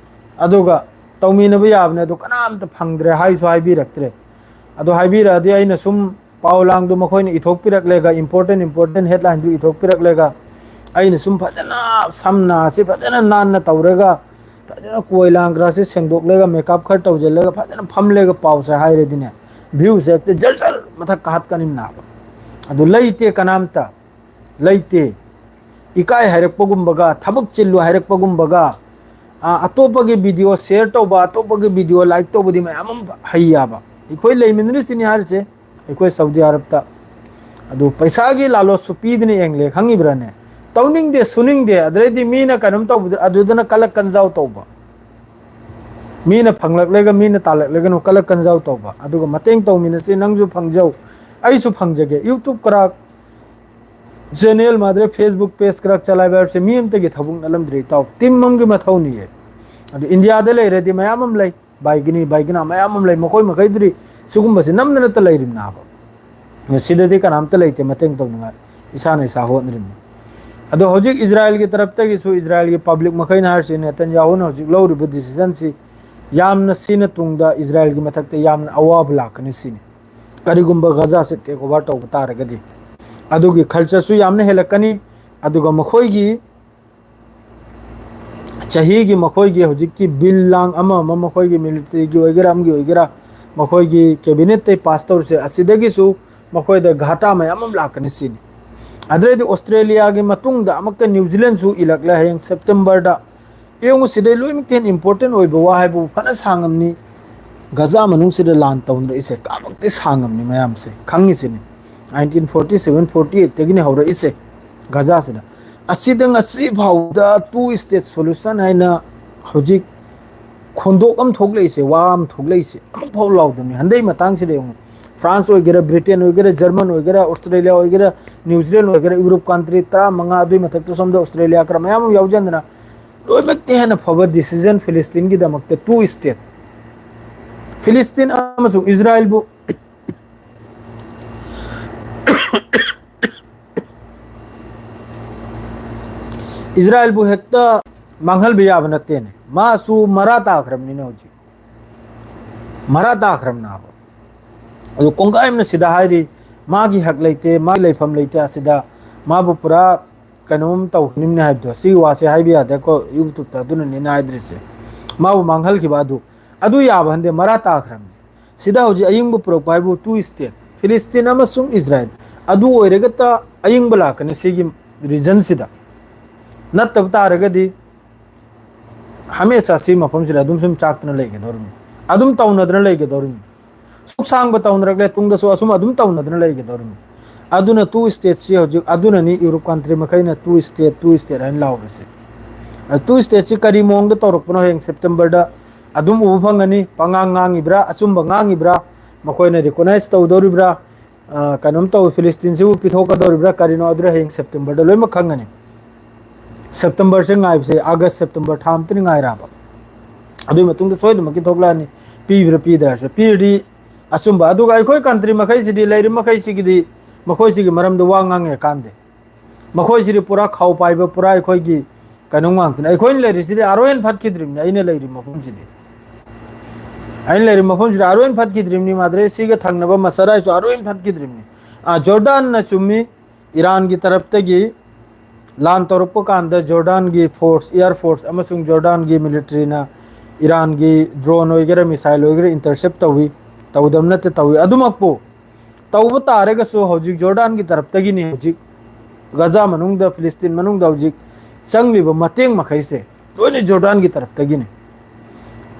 ꯑꯗꯨꯒ ꯇꯧꯃꯤꯟꯅꯕ ꯌꯥꯕꯅꯦ꯫ ꯑꯗꯨ ꯀꯅꯥꯝꯇ ꯐꯪꯗ꯭ꯔꯦ, ꯍꯥꯏꯁꯨ ꯍꯥꯏꯕꯤꯔꯛꯇ꯭ꯔꯦ꯫ ꯑꯗꯨ ꯍꯥꯏꯕꯤꯔꯛꯑꯗꯤ ꯑꯩꯅ ꯁꯨꯝ ꯄꯥꯎ ꯂꯥꯡꯗꯨ ꯃꯈꯣꯏꯅ ꯏꯊꯣꯛꯄꯤꯔꯛꯂꯦꯒ, ꯏꯝꯄꯣꯔꯇꯦꯟ ꯏꯝꯄꯣꯔꯇꯦꯟ ꯍꯦꯗꯂꯥꯏꯟꯗꯨ ꯏꯊꯣꯛꯄꯤꯔꯛꯂꯦꯒ, ꯑꯩꯅ ꯁꯨꯝ ꯐꯖꯅ ꯁꯝꯅ ꯑꯁꯤ ꯐꯖꯅ ꯅꯥꯟꯅ ꯇꯧꯔꯒ ꯐꯖꯅ ꯀꯣꯏ ꯂꯥꯡꯈ꯭ꯔꯥꯁꯦ ꯁꯦꯡꯗꯣꯛꯂꯒ, ꯃꯦꯀꯞ ꯈꯔ ꯇꯧꯁꯤꯜꯂꯒ, ꯐꯖꯅ ꯐꯝꯂꯒ ꯄꯥꯎꯁꯦ ꯍꯥꯏꯔꯗꯤꯅꯦ, ꯚ꯭ꯌꯨꯁꯦ ꯍꯦꯛꯇ ꯖꯔ ꯖꯔ ꯃꯊꯛ ꯀꯥꯈꯠꯀꯅꯤ ꯅꯥꯕ꯫ ꯑꯗꯨ ꯂꯩꯇꯦ ꯀꯅꯥꯝꯇ, ꯂꯩꯇꯦ꯫ ꯏꯀꯥꯏ ꯍꯥꯏꯔꯛꯄꯒꯨꯝꯕꯒ, ꯊꯕꯛ ꯆꯤꯜꯂꯨ ꯍꯥꯏꯔꯛꯄꯒꯨꯝꯕꯒ, ꯑ, ꯑꯇꯣꯞꯄꯒꯤ ꯚꯤꯗꯤꯑꯣ ꯁꯤꯌꯔ ꯇꯧꯕ, ꯑꯇꯣꯞꯄꯒꯤ ꯚꯤꯗꯤꯑꯣ ꯂꯥꯏꯛ ꯇꯧꯕꯗꯤ ꯃꯌꯥꯝ ꯑꯃ ꯍꯩ ꯌꯥꯕ꯫ ꯑꯩꯈꯣꯏ ꯂꯩꯃꯤꯟꯅꯔꯤꯁꯤꯅꯤ ꯍꯥꯏꯔꯤꯁꯦ, ꯑꯩꯈꯣꯏ ꯁꯥꯎꯗꯤ ꯑꯔꯕꯇ꯫ ꯑꯗꯨ ꯄꯩꯁꯥꯒꯤ ꯂꯥꯂꯣꯁꯁꯨ ꯄꯤꯗꯅ ꯌꯦꯡꯂꯦ, ꯈꯪꯉꯤꯕ꯭ꯔꯥꯅꯦ? ꯇꯧꯅꯤꯡꯗꯦ, ꯁꯨꯅꯤꯡꯗꯦ, ꯑꯗꯨꯗꯩꯗꯤ ꯃꯤꯅ ꯀꯩꯅꯣꯝ ꯇꯧꯕꯗ ꯑꯗꯨꯗꯅ ꯀꯂꯛ ꯀꯟꯖꯥꯎ ꯇꯧꯕ꯫ ꯃꯤꯅ ꯐꯪꯂꯛꯂꯒ, ꯃꯤꯅ ꯇꯥꯜꯂꯛꯂꯒꯅ ꯀꯂꯛ ꯀꯟꯖꯥꯎ ꯇꯧꯕ꯫ ꯑꯗꯨꯒ ꯃꯇꯦꯡ ꯇꯧꯃꯤꯟꯅꯁꯤ, ꯅꯪꯁꯨ ꯐꯪꯖꯧ, ꯑꯩꯁꯨ ꯐꯪꯖꯒꯦ꯫ ꯌꯨꯇꯨꯕ ꯀꯔꯥꯛ ꯆꯦꯅꯦꯜ ꯃꯥꯗ꯭ꯔꯦ, ꯐꯦꯁꯕꯨꯛ ꯄꯦꯖ ꯈꯔ ꯆꯂꯥꯏꯕ ꯍꯥꯏꯕꯁꯦ ꯃꯤ ꯑꯝꯇꯒꯤ ꯊꯕꯛ ꯅꯠꯂꯝꯗ꯭ꯔꯦ, ꯏꯇꯥꯎ꯫ ꯇꯤꯝ ꯑꯃꯒꯤ ꯃꯊꯧꯅꯤꯌꯦ꯫ ꯑꯗꯨ ꯏꯟꯗꯤꯌꯥꯗ ꯂꯩꯔꯗꯤ ꯃꯌꯥꯝ ꯑꯃ ꯂꯩ, ꯕꯥꯏꯒꯤꯅꯤ, ꯕꯥꯏꯒꯤꯅꯥ ꯃꯌꯥꯝ ꯑꯃ ꯂꯩ꯫ ꯃꯈꯣꯏ ꯃꯈꯩꯗꯨꯗꯤ ꯁꯤꯒꯨꯝꯕꯁꯤ ꯅꯝꯗꯅꯇ ꯂꯩꯔꯤꯕꯅꯦꯕ꯫ ꯁꯤꯗꯗꯤ ꯀꯅꯥꯝꯇ ꯂꯩꯇꯦ ꯃꯇꯦꯡ ꯇꯧꯅꯤꯡꯉꯥꯏ, ꯏꯁꯥꯅ ꯏꯁꯥ ꯍꯣꯠꯅꯔꯤꯕꯅꯤ꯫ ꯑꯗꯣ ꯍꯧꯖꯤꯛ ꯏꯖꯔꯥꯏꯜꯒꯤ ꯇꯔꯞꯇꯒꯤꯁꯨ, ꯏꯖꯔꯥꯏꯜꯒꯤ ꯄꯕ꯭ꯂꯤꯛ ꯃꯈꯩꯅ ꯍꯥꯏꯔꯤꯁꯤ, ꯅꯦꯇꯟꯌꯥꯍꯨꯅ ꯍꯧꯖꯤꯛ ꯂꯧꯔꯤꯕ ꯗꯤꯁꯤꯖꯟꯁꯤ ꯌꯥꯝꯅ ꯁꯤꯅ ꯇꯨꯡꯗ ꯏꯖꯔꯥꯏꯜꯒꯤ ꯃꯊꯛꯇ ꯌꯥꯝꯅ ꯑꯋꯥꯕ ꯂꯥꯛꯀꯅꯤ ꯁꯤꯅꯤ꯫ ꯀꯔꯤꯒꯨꯝꯕ ꯒꯖꯥꯁꯦ ꯇꯦꯛ ꯑꯣꯚꯔ ꯇꯧꯕ ꯇꯥꯔꯒꯗꯤ, ꯑꯗꯨꯒꯤ ꯈꯔꯆꯁꯨ ꯌꯥꯝꯅ ꯍꯦꯜꯂꯛꯀꯅꯤ꯫ ꯑꯗꯨꯒ ꯃꯈꯣꯏꯒꯤ ꯆꯍꯤꯒꯤ, ꯃꯈꯣꯏꯒꯤ ꯍꯧꯖꯤꯛꯀꯤ ꯕꯤꯜ ꯂꯥꯡ ꯑꯃ ꯑꯃ, ꯃꯈꯣꯏꯒꯤ ꯃꯤꯂꯤꯇꯔꯤꯒꯤ ꯑꯣꯏꯒꯦꯔꯥ, ꯑꯃꯒꯤ ꯑꯣꯏꯒꯦꯔꯥ, ꯃꯈꯣꯏꯒꯤ ꯀꯦꯕꯤꯅꯦꯠꯇꯩ ꯄꯥꯁ ꯇꯧꯔꯤꯁꯦ, ꯑꯁꯤꯗꯒꯤꯁꯨ ꯃꯈꯣꯏꯗ ꯘꯥꯇꯥ ꯃꯌꯥꯝ ꯑꯃ ꯂꯥꯛꯀꯅꯤ ꯁꯤꯅꯤ꯫ ꯑꯗꯨꯗꯩꯗꯤ ꯑꯣꯁꯇ꯭ꯔꯦꯂꯤꯌꯥꯒꯤ ꯃꯇꯨꯡꯗ ꯑꯃꯨꯛꯀ ꯅ꯭ꯌꯨ ꯖꯤꯂꯦꯟꯁꯨ ꯏꯜꯂꯛꯂꯦ ꯍꯌꯦꯡ ꯁꯦꯞꯇꯦꯝꯕꯔꯗ꯫ ꯌꯦꯡꯉꯨ, ꯁꯤꯗꯩ ꯂꯣꯏꯅꯃꯛꯇ ꯍꯦꯟꯅ ꯏꯝꯄꯣꯔꯇꯦꯟ ꯑꯣꯏꯕ ꯋꯥ ꯍꯥꯏꯕꯕꯨ ꯐꯅ ꯁꯥꯡꯉꯝꯅꯤ꯫ ꯒꯖꯥ ꯃꯅꯨꯡꯁꯤꯗ ꯂꯥꯟ ꯇꯧꯅꯔꯛꯏꯁꯦ ꯀꯥꯕꯛꯇꯤ ꯁꯥꯡꯉꯝꯅꯤ, ꯃꯌꯥꯝꯁꯦ ꯈꯪꯉꯤꯁꯤꯅꯤ꯫ ꯅꯥꯏꯟꯇꯤꯟ ꯐꯣꯔꯇꯤ ꯁꯚꯦꯟ ꯐꯣꯔꯇꯤ ꯑꯩꯠꯇꯒꯤꯅꯤ ꯍꯧꯔꯛꯏꯁꯦ ꯒꯖꯥꯁꯤꯗ꯫ ꯑꯁꯤꯗ ꯉꯁꯤ ꯐꯥꯎꯕꯗ ꯇꯨ ꯁ꯭ꯇꯦꯠ ꯁꯣꯂꯨꯁꯟ ꯍꯥꯏꯅ ꯍꯧꯖꯤꯛ ꯈꯣꯟꯗꯣꯛ ꯑꯃ ꯊꯣꯛꯂꯛꯏꯁꯦ, ꯋꯥ ꯑꯃ ꯊꯣꯛꯂꯛꯏꯁꯦ, ꯑꯃꯐꯥꯎ ꯂꯥꯎꯗꯕꯅꯤ꯫ ꯍꯟꯗꯛ ꯃꯇꯥꯡꯁꯤꯗ ꯌꯦꯡꯉꯨ, ꯐ꯭ꯔꯥꯟꯁ ꯑꯣꯏꯒꯦꯔꯥ, ꯕ꯭ꯔꯤꯇꯦꯟ ꯑꯣꯏꯒꯦꯔꯥ, ꯖꯔꯃꯟ ꯑꯣꯏꯒꯦꯔꯥ, ꯑꯣꯁꯇ꯭ꯔꯦꯂꯤꯌꯥ ꯑꯣꯏꯒꯦꯔꯥ, ꯅ꯭ꯌꯨ ꯖꯤꯂꯦꯟ ꯑꯣꯏꯒꯦꯔꯥ, ꯌꯨꯔꯣꯞ ꯀꯟꯇ꯭ꯔꯤ ꯇꯔꯥꯃꯉꯥ, ꯑꯗꯨꯒꯤ ꯃꯊꯛꯇ ꯁꯣꯝꯗ ꯑꯣꯁꯇ꯭ꯔꯦꯂꯤꯌꯥ ꯈꯔ ꯃꯌꯥꯝ ꯑꯃ ꯌꯥꯎꯖꯟꯗꯅ, ꯂꯣꯏꯅꯃꯛꯇꯤ ꯍꯦꯟꯅ ꯐꯕ ꯗꯤꯁꯤꯖꯟ ꯐꯤꯂꯤꯁꯇꯤꯟꯒꯤꯗꯃꯛꯇ ꯇꯨ ꯁ꯭ꯇꯦꯠ, ꯐꯤꯂꯤꯁꯇꯤꯟ ꯑꯃꯁꯨꯡ ꯏꯖꯔꯥꯏꯜꯕꯨ ꯏꯖꯔꯥꯏꯜꯕꯨ ꯍꯦꯛꯇ ꯃꯥꯡꯍꯟꯕ ꯌꯥꯕ ꯅꯠꯇꯦꯅꯦ꯫ ꯃꯥꯁꯨ ꯃꯔꯥ ꯇꯥꯈ꯭ꯔꯕꯅꯤꯅ ꯍꯧꯖꯤꯛ, ꯃꯔꯥ ꯇꯥꯈ꯭ꯔꯕꯅꯦꯕ꯫ ꯑꯗꯨ ꯀꯣꯡꯒꯥꯏ ꯑꯃꯅ ꯁꯤꯗ ꯍꯥꯏꯔꯤ, ꯃꯥꯒꯤ ꯍꯛ ꯂꯩꯇꯦ, ꯃꯥꯒꯤ ꯂꯩꯐꯝ ꯂꯩꯇꯦ꯫ ꯑꯁꯤꯗ ꯃꯥꯕꯨ ꯄꯨꯔꯥ ꯀꯩꯅꯣꯝ ꯇꯧꯈꯤꯅꯤꯡꯅꯤ ꯍꯥꯏꯕꯗꯣ, ꯁꯤꯒꯤ ꯋꯥꯁꯦ ꯍꯥꯏꯕ ꯌꯥꯗꯦꯀꯣ, YouTube-ꯇ, ꯑꯗꯨꯅꯅꯦ ꯑꯩꯅ ꯍꯥꯏꯗ꯭ꯔꯤꯁꯦ꯫ ꯃꯥꯕꯨ ꯃꯥꯡꯍꯜꯈꯤꯕ ꯑꯗꯨ, ꯑꯗꯨ ꯌꯥꯕ ꯍꯟꯗꯦ, ꯃꯔꯥ ꯇꯥꯈ꯭ꯔꯕꯅꯤ꯫ ꯁꯤꯗ ꯍꯧꯖꯤꯛ ꯑꯌꯤꯡꯕ ꯄꯨꯔꯛꯄ ꯍꯥꯏꯕꯨ two state, ꯐꯤꯂꯤꯁꯇꯤꯟ ꯑꯃꯁꯨꯡ ꯏꯁꯔꯥꯌꯦꯜ, ꯑꯗꯨ ꯑꯣꯏꯔꯒꯇ ꯑꯌꯤꯡꯕ ꯂꯥꯛꯀꯅꯤ ꯁꯤꯒꯤ region-ꯁꯤꯗ꯫ ꯅꯠꯇꯕ ꯇꯥꯔꯒꯗꯤ ꯍꯃꯦꯁꯥ ꯁꯤ ꯃꯐꯝꯁꯤꯗ ꯑꯗꯨꯝ ꯁꯨꯝ ꯆꯥꯛꯇꯅ ꯂꯩꯒꯗꯧꯔꯤꯕꯅꯤ, ꯑꯗꯨꯝ ꯇꯧꯅꯗꯅ ꯂꯩꯒꯗꯧꯔꯤꯕꯅꯤ꯫ ꯁꯨꯛ ꯁꯥꯡꯕ ꯇꯧꯅꯔꯛꯂꯦ, ꯇꯨꯡꯗꯁꯨ ꯑꯁꯨꯝ ꯑꯗꯨꯝ ꯇꯧꯅꯗꯅ ꯂꯩꯒꯗꯧꯔꯤꯕꯅꯤ꯫ ꯑꯗꯨꯅ two state-ꯁꯤ ꯍꯧꯖꯤꯛ, ꯑꯗꯨꯅꯅꯤ Europe country ꯃꯈꯩꯅ two state, two state ꯍꯥꯏꯅ ꯂꯥꯎꯔꯤꯁꯦ꯫ Two state-ꯁꯤ ꯀꯔꯤ ꯃꯑꯣꯡꯗ ꯇꯧꯔꯛꯄꯅꯣ ꯍꯌꯦꯡ September-ꯗ ꯑꯗꯨꯝ ꯎꯕ ꯐꯪꯒꯅꯤ꯫ ꯄꯉꯥꯡ ꯉꯥꯡꯉꯤꯕ꯭ꯔꯥ, ꯑꯆꯨꯝꯕ ꯉꯥꯡꯉꯤꯕ꯭ꯔꯥ, ꯃꯈꯣꯏꯅ recognize ꯇꯧꯗꯧꯔꯤꯕ꯭ꯔꯥ, ꯑ, ꯀꯩꯅꯣꯝ ꯇꯧ, ꯐꯤꯂꯤꯁꯇꯤꯟꯁꯤꯕꯨ ꯄꯤꯊꯣꯛꯀꯗꯧꯔꯤꯕ꯭ꯔꯥ ꯀꯔꯤꯅꯣ, ꯑꯗꯨꯗ ꯍꯌꯦꯡ September-ꯗ ꯂꯣꯏꯅꯃꯛ ꯈꯪꯒꯅꯤ꯫ September-ꯁꯦ ꯉꯥꯏꯕꯁꯦ, August, September ꯊꯥ ꯑꯃꯇꯅꯤ ꯉꯥꯏꯔꯕ꯫ ꯑꯗꯨꯒꯤ ꯃꯇꯨꯡꯗ ꯁꯣꯏꯗꯅꯃꯛꯀꯤ ꯊꯣꯛꯂꯛꯑꯅꯤ, ꯄꯤꯕ꯭ꯔꯥ ꯄꯤꯗ꯭ꯔꯥꯁꯨ꯫ ꯄꯤꯔꯗꯤ ꯑꯆꯨꯝꯕ꯫ ꯑꯗꯨꯒ ꯑꯩꯈꯣꯏ country ꯃꯈꯩꯁꯤꯗꯤ, ꯂꯩꯔꯤꯕ ꯃꯈꯩꯁꯤꯒꯤꯗꯤ, ꯃꯈꯣꯏꯁꯤꯒꯤ ꯃꯔꯝꯗ ꯋꯥ ꯉꯥꯡꯉꯦ ꯀꯥꯟꯗꯦ꯫ ꯃꯈꯣꯏꯁꯤꯗꯤ ꯄꯨꯔꯥ ꯈꯥꯎ ꯄꯥꯏꯕ, ꯄꯨꯔꯥ ꯑꯩꯈꯣꯏꯒꯤ ꯀꯩꯅꯣ ꯉꯥꯛꯇꯅꯤ꯫ ꯑꯩꯈꯣꯏꯅ ꯂꯩꯔꯤꯁꯤꯗꯤ ꯑꯥꯔ ꯑꯣ ꯑꯦꯟ ꯐꯠꯈꯤꯗ꯭ꯔꯤꯕꯅꯤ, ꯑꯩꯅ ꯂꯩꯔꯤꯕ ꯃꯐꯝꯁꯤꯗꯤ꯫ ꯑꯩꯅ ꯂꯩꯔꯤꯕ ꯃꯐꯝꯁꯤꯗ ꯑꯥꯔ ꯑꯣ ꯑꯦꯟ ꯐꯠꯈꯤꯗ꯭ꯔꯤꯕꯅꯤ, ꯃꯥꯗ꯭ꯔꯦ ꯁꯤꯒ ꯊꯪꯅꯕ ꯃꯁꯔꯥꯏꯁꯨ ꯑꯥꯔ ꯑꯣ ꯑꯦꯟ ꯐꯠꯈꯤꯗ꯭ꯔꯤꯕꯅꯤ꯫ ꯑꯥ, ꯖꯣꯔꯗꯥꯟꯅ ꯆꯨꯝꯃꯤ, ꯏꯔꯥꯟꯒꯤ ꯇꯔꯞꯇꯒꯤ ꯂꯥꯟ ꯇꯧꯔꯛꯄ ꯀꯥꯟꯗ ꯖꯣꯔꯗꯥꯟꯒꯤ force, air force ꯑꯃꯁꯨꯡ ꯖꯣꯔꯗꯥꯟꯒꯤ military-ꯅ ꯏꯔꯥꯟꯒꯤ drone ꯑꯣꯏꯒꯦꯔꯥ, missile ꯑꯣꯏꯒꯦꯔꯥ intercept ꯇꯧꯏ, ꯇꯧꯗꯕ ꯅꯠꯇꯦ, ꯇꯧꯏ꯫ ꯑꯗꯨꯃꯛꯄꯨ ꯇꯧꯕ ꯇꯥꯔꯒꯁꯨ ꯍꯧꯖꯤꯛ ꯖꯣꯔꯗꯥꯟꯒꯤ ꯇꯔꯞꯇꯒꯤꯅꯤ, ꯍꯧꯖꯤꯛ ꯒꯖꯥ ꯃꯅꯨꯡꯗ, ꯐꯤꯂꯤꯁꯇꯤꯟ ꯃꯅꯨꯡꯗ ꯍꯧꯖꯤꯛ ꯆꯪꯂꯤꯕ ꯃꯇꯦꯡ ꯃꯈꯩꯁꯦ ꯂꯣꯏꯅ ꯖꯣꯔꯗꯥꯟꯒꯤ ꯇꯔꯞꯇꯒꯤꯅꯤ꯫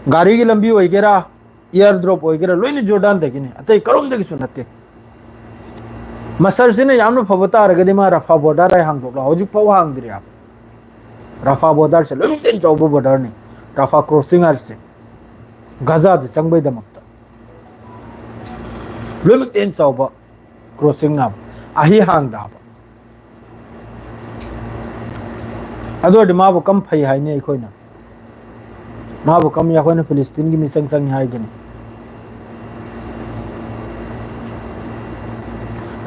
ꯒꯥꯔꯤꯒꯤ ꯂꯝꯕꯤ ꯑꯣꯏꯒꯦꯔꯥ, air drop ꯑꯣꯏꯒꯦꯔꯥ, ꯂꯣꯏꯅ ꯖꯣꯔꯗꯥꯟꯗꯒꯤꯅꯤ, ꯑꯇꯩ ꯀꯔꯣꯝꯗꯒꯤꯁꯨ ꯅꯠꯇꯦ꯫ ꯃꯁꯔꯁꯤꯅ ꯌꯥꯝꯅ ꯐꯕ ꯇꯥꯔꯒꯗꯤ ꯃꯥ ꯔꯐꯥ border ꯑꯩ ꯍꯥꯡꯗꯣꯛꯂꯣ, ꯍꯧꯖꯤꯛ ꯐꯥꯎ ꯍꯥꯡꯗ꯭ꯔꯤ ꯍꯥꯏꯕ꯫ ꯔꯐꯥ border-ꯁꯦ ꯂꯣꯏꯅꯃꯛꯇꯩ ꯆꯥꯎꯕ border-ꯅꯤ, ꯔꯐꯥ crossing ꯍꯥꯏꯔꯤꯁꯦ, ꯒꯖꯥꯗ ꯆꯪꯕꯩꯗꯃꯛꯇ꯫ ꯂꯣꯏꯅꯃꯛꯇꯩ ꯍꯦꯟꯅ ꯆꯥꯎꯕ crossing ꯅꯥꯕ, ꯑꯍꯤ ꯍꯥꯡꯗ ꯍꯥꯕ꯫ ꯑꯗꯨ ꯑꯣꯏꯔꯗꯤ ꯃꯥꯕꯨ ꯀꯝ ꯐꯩ ꯍꯥꯏꯅꯤ ꯑꯩꯈꯣꯏꯅ? ꯃꯥꯕꯨ ꯀꯝ ꯑꯩꯈꯣꯏꯅ ꯐꯤꯂꯤꯁꯇꯤꯟꯒꯤ ꯃꯤꯆꯪ ꯆꯪꯉꯤ ꯍꯥꯏꯒꯅꯤ?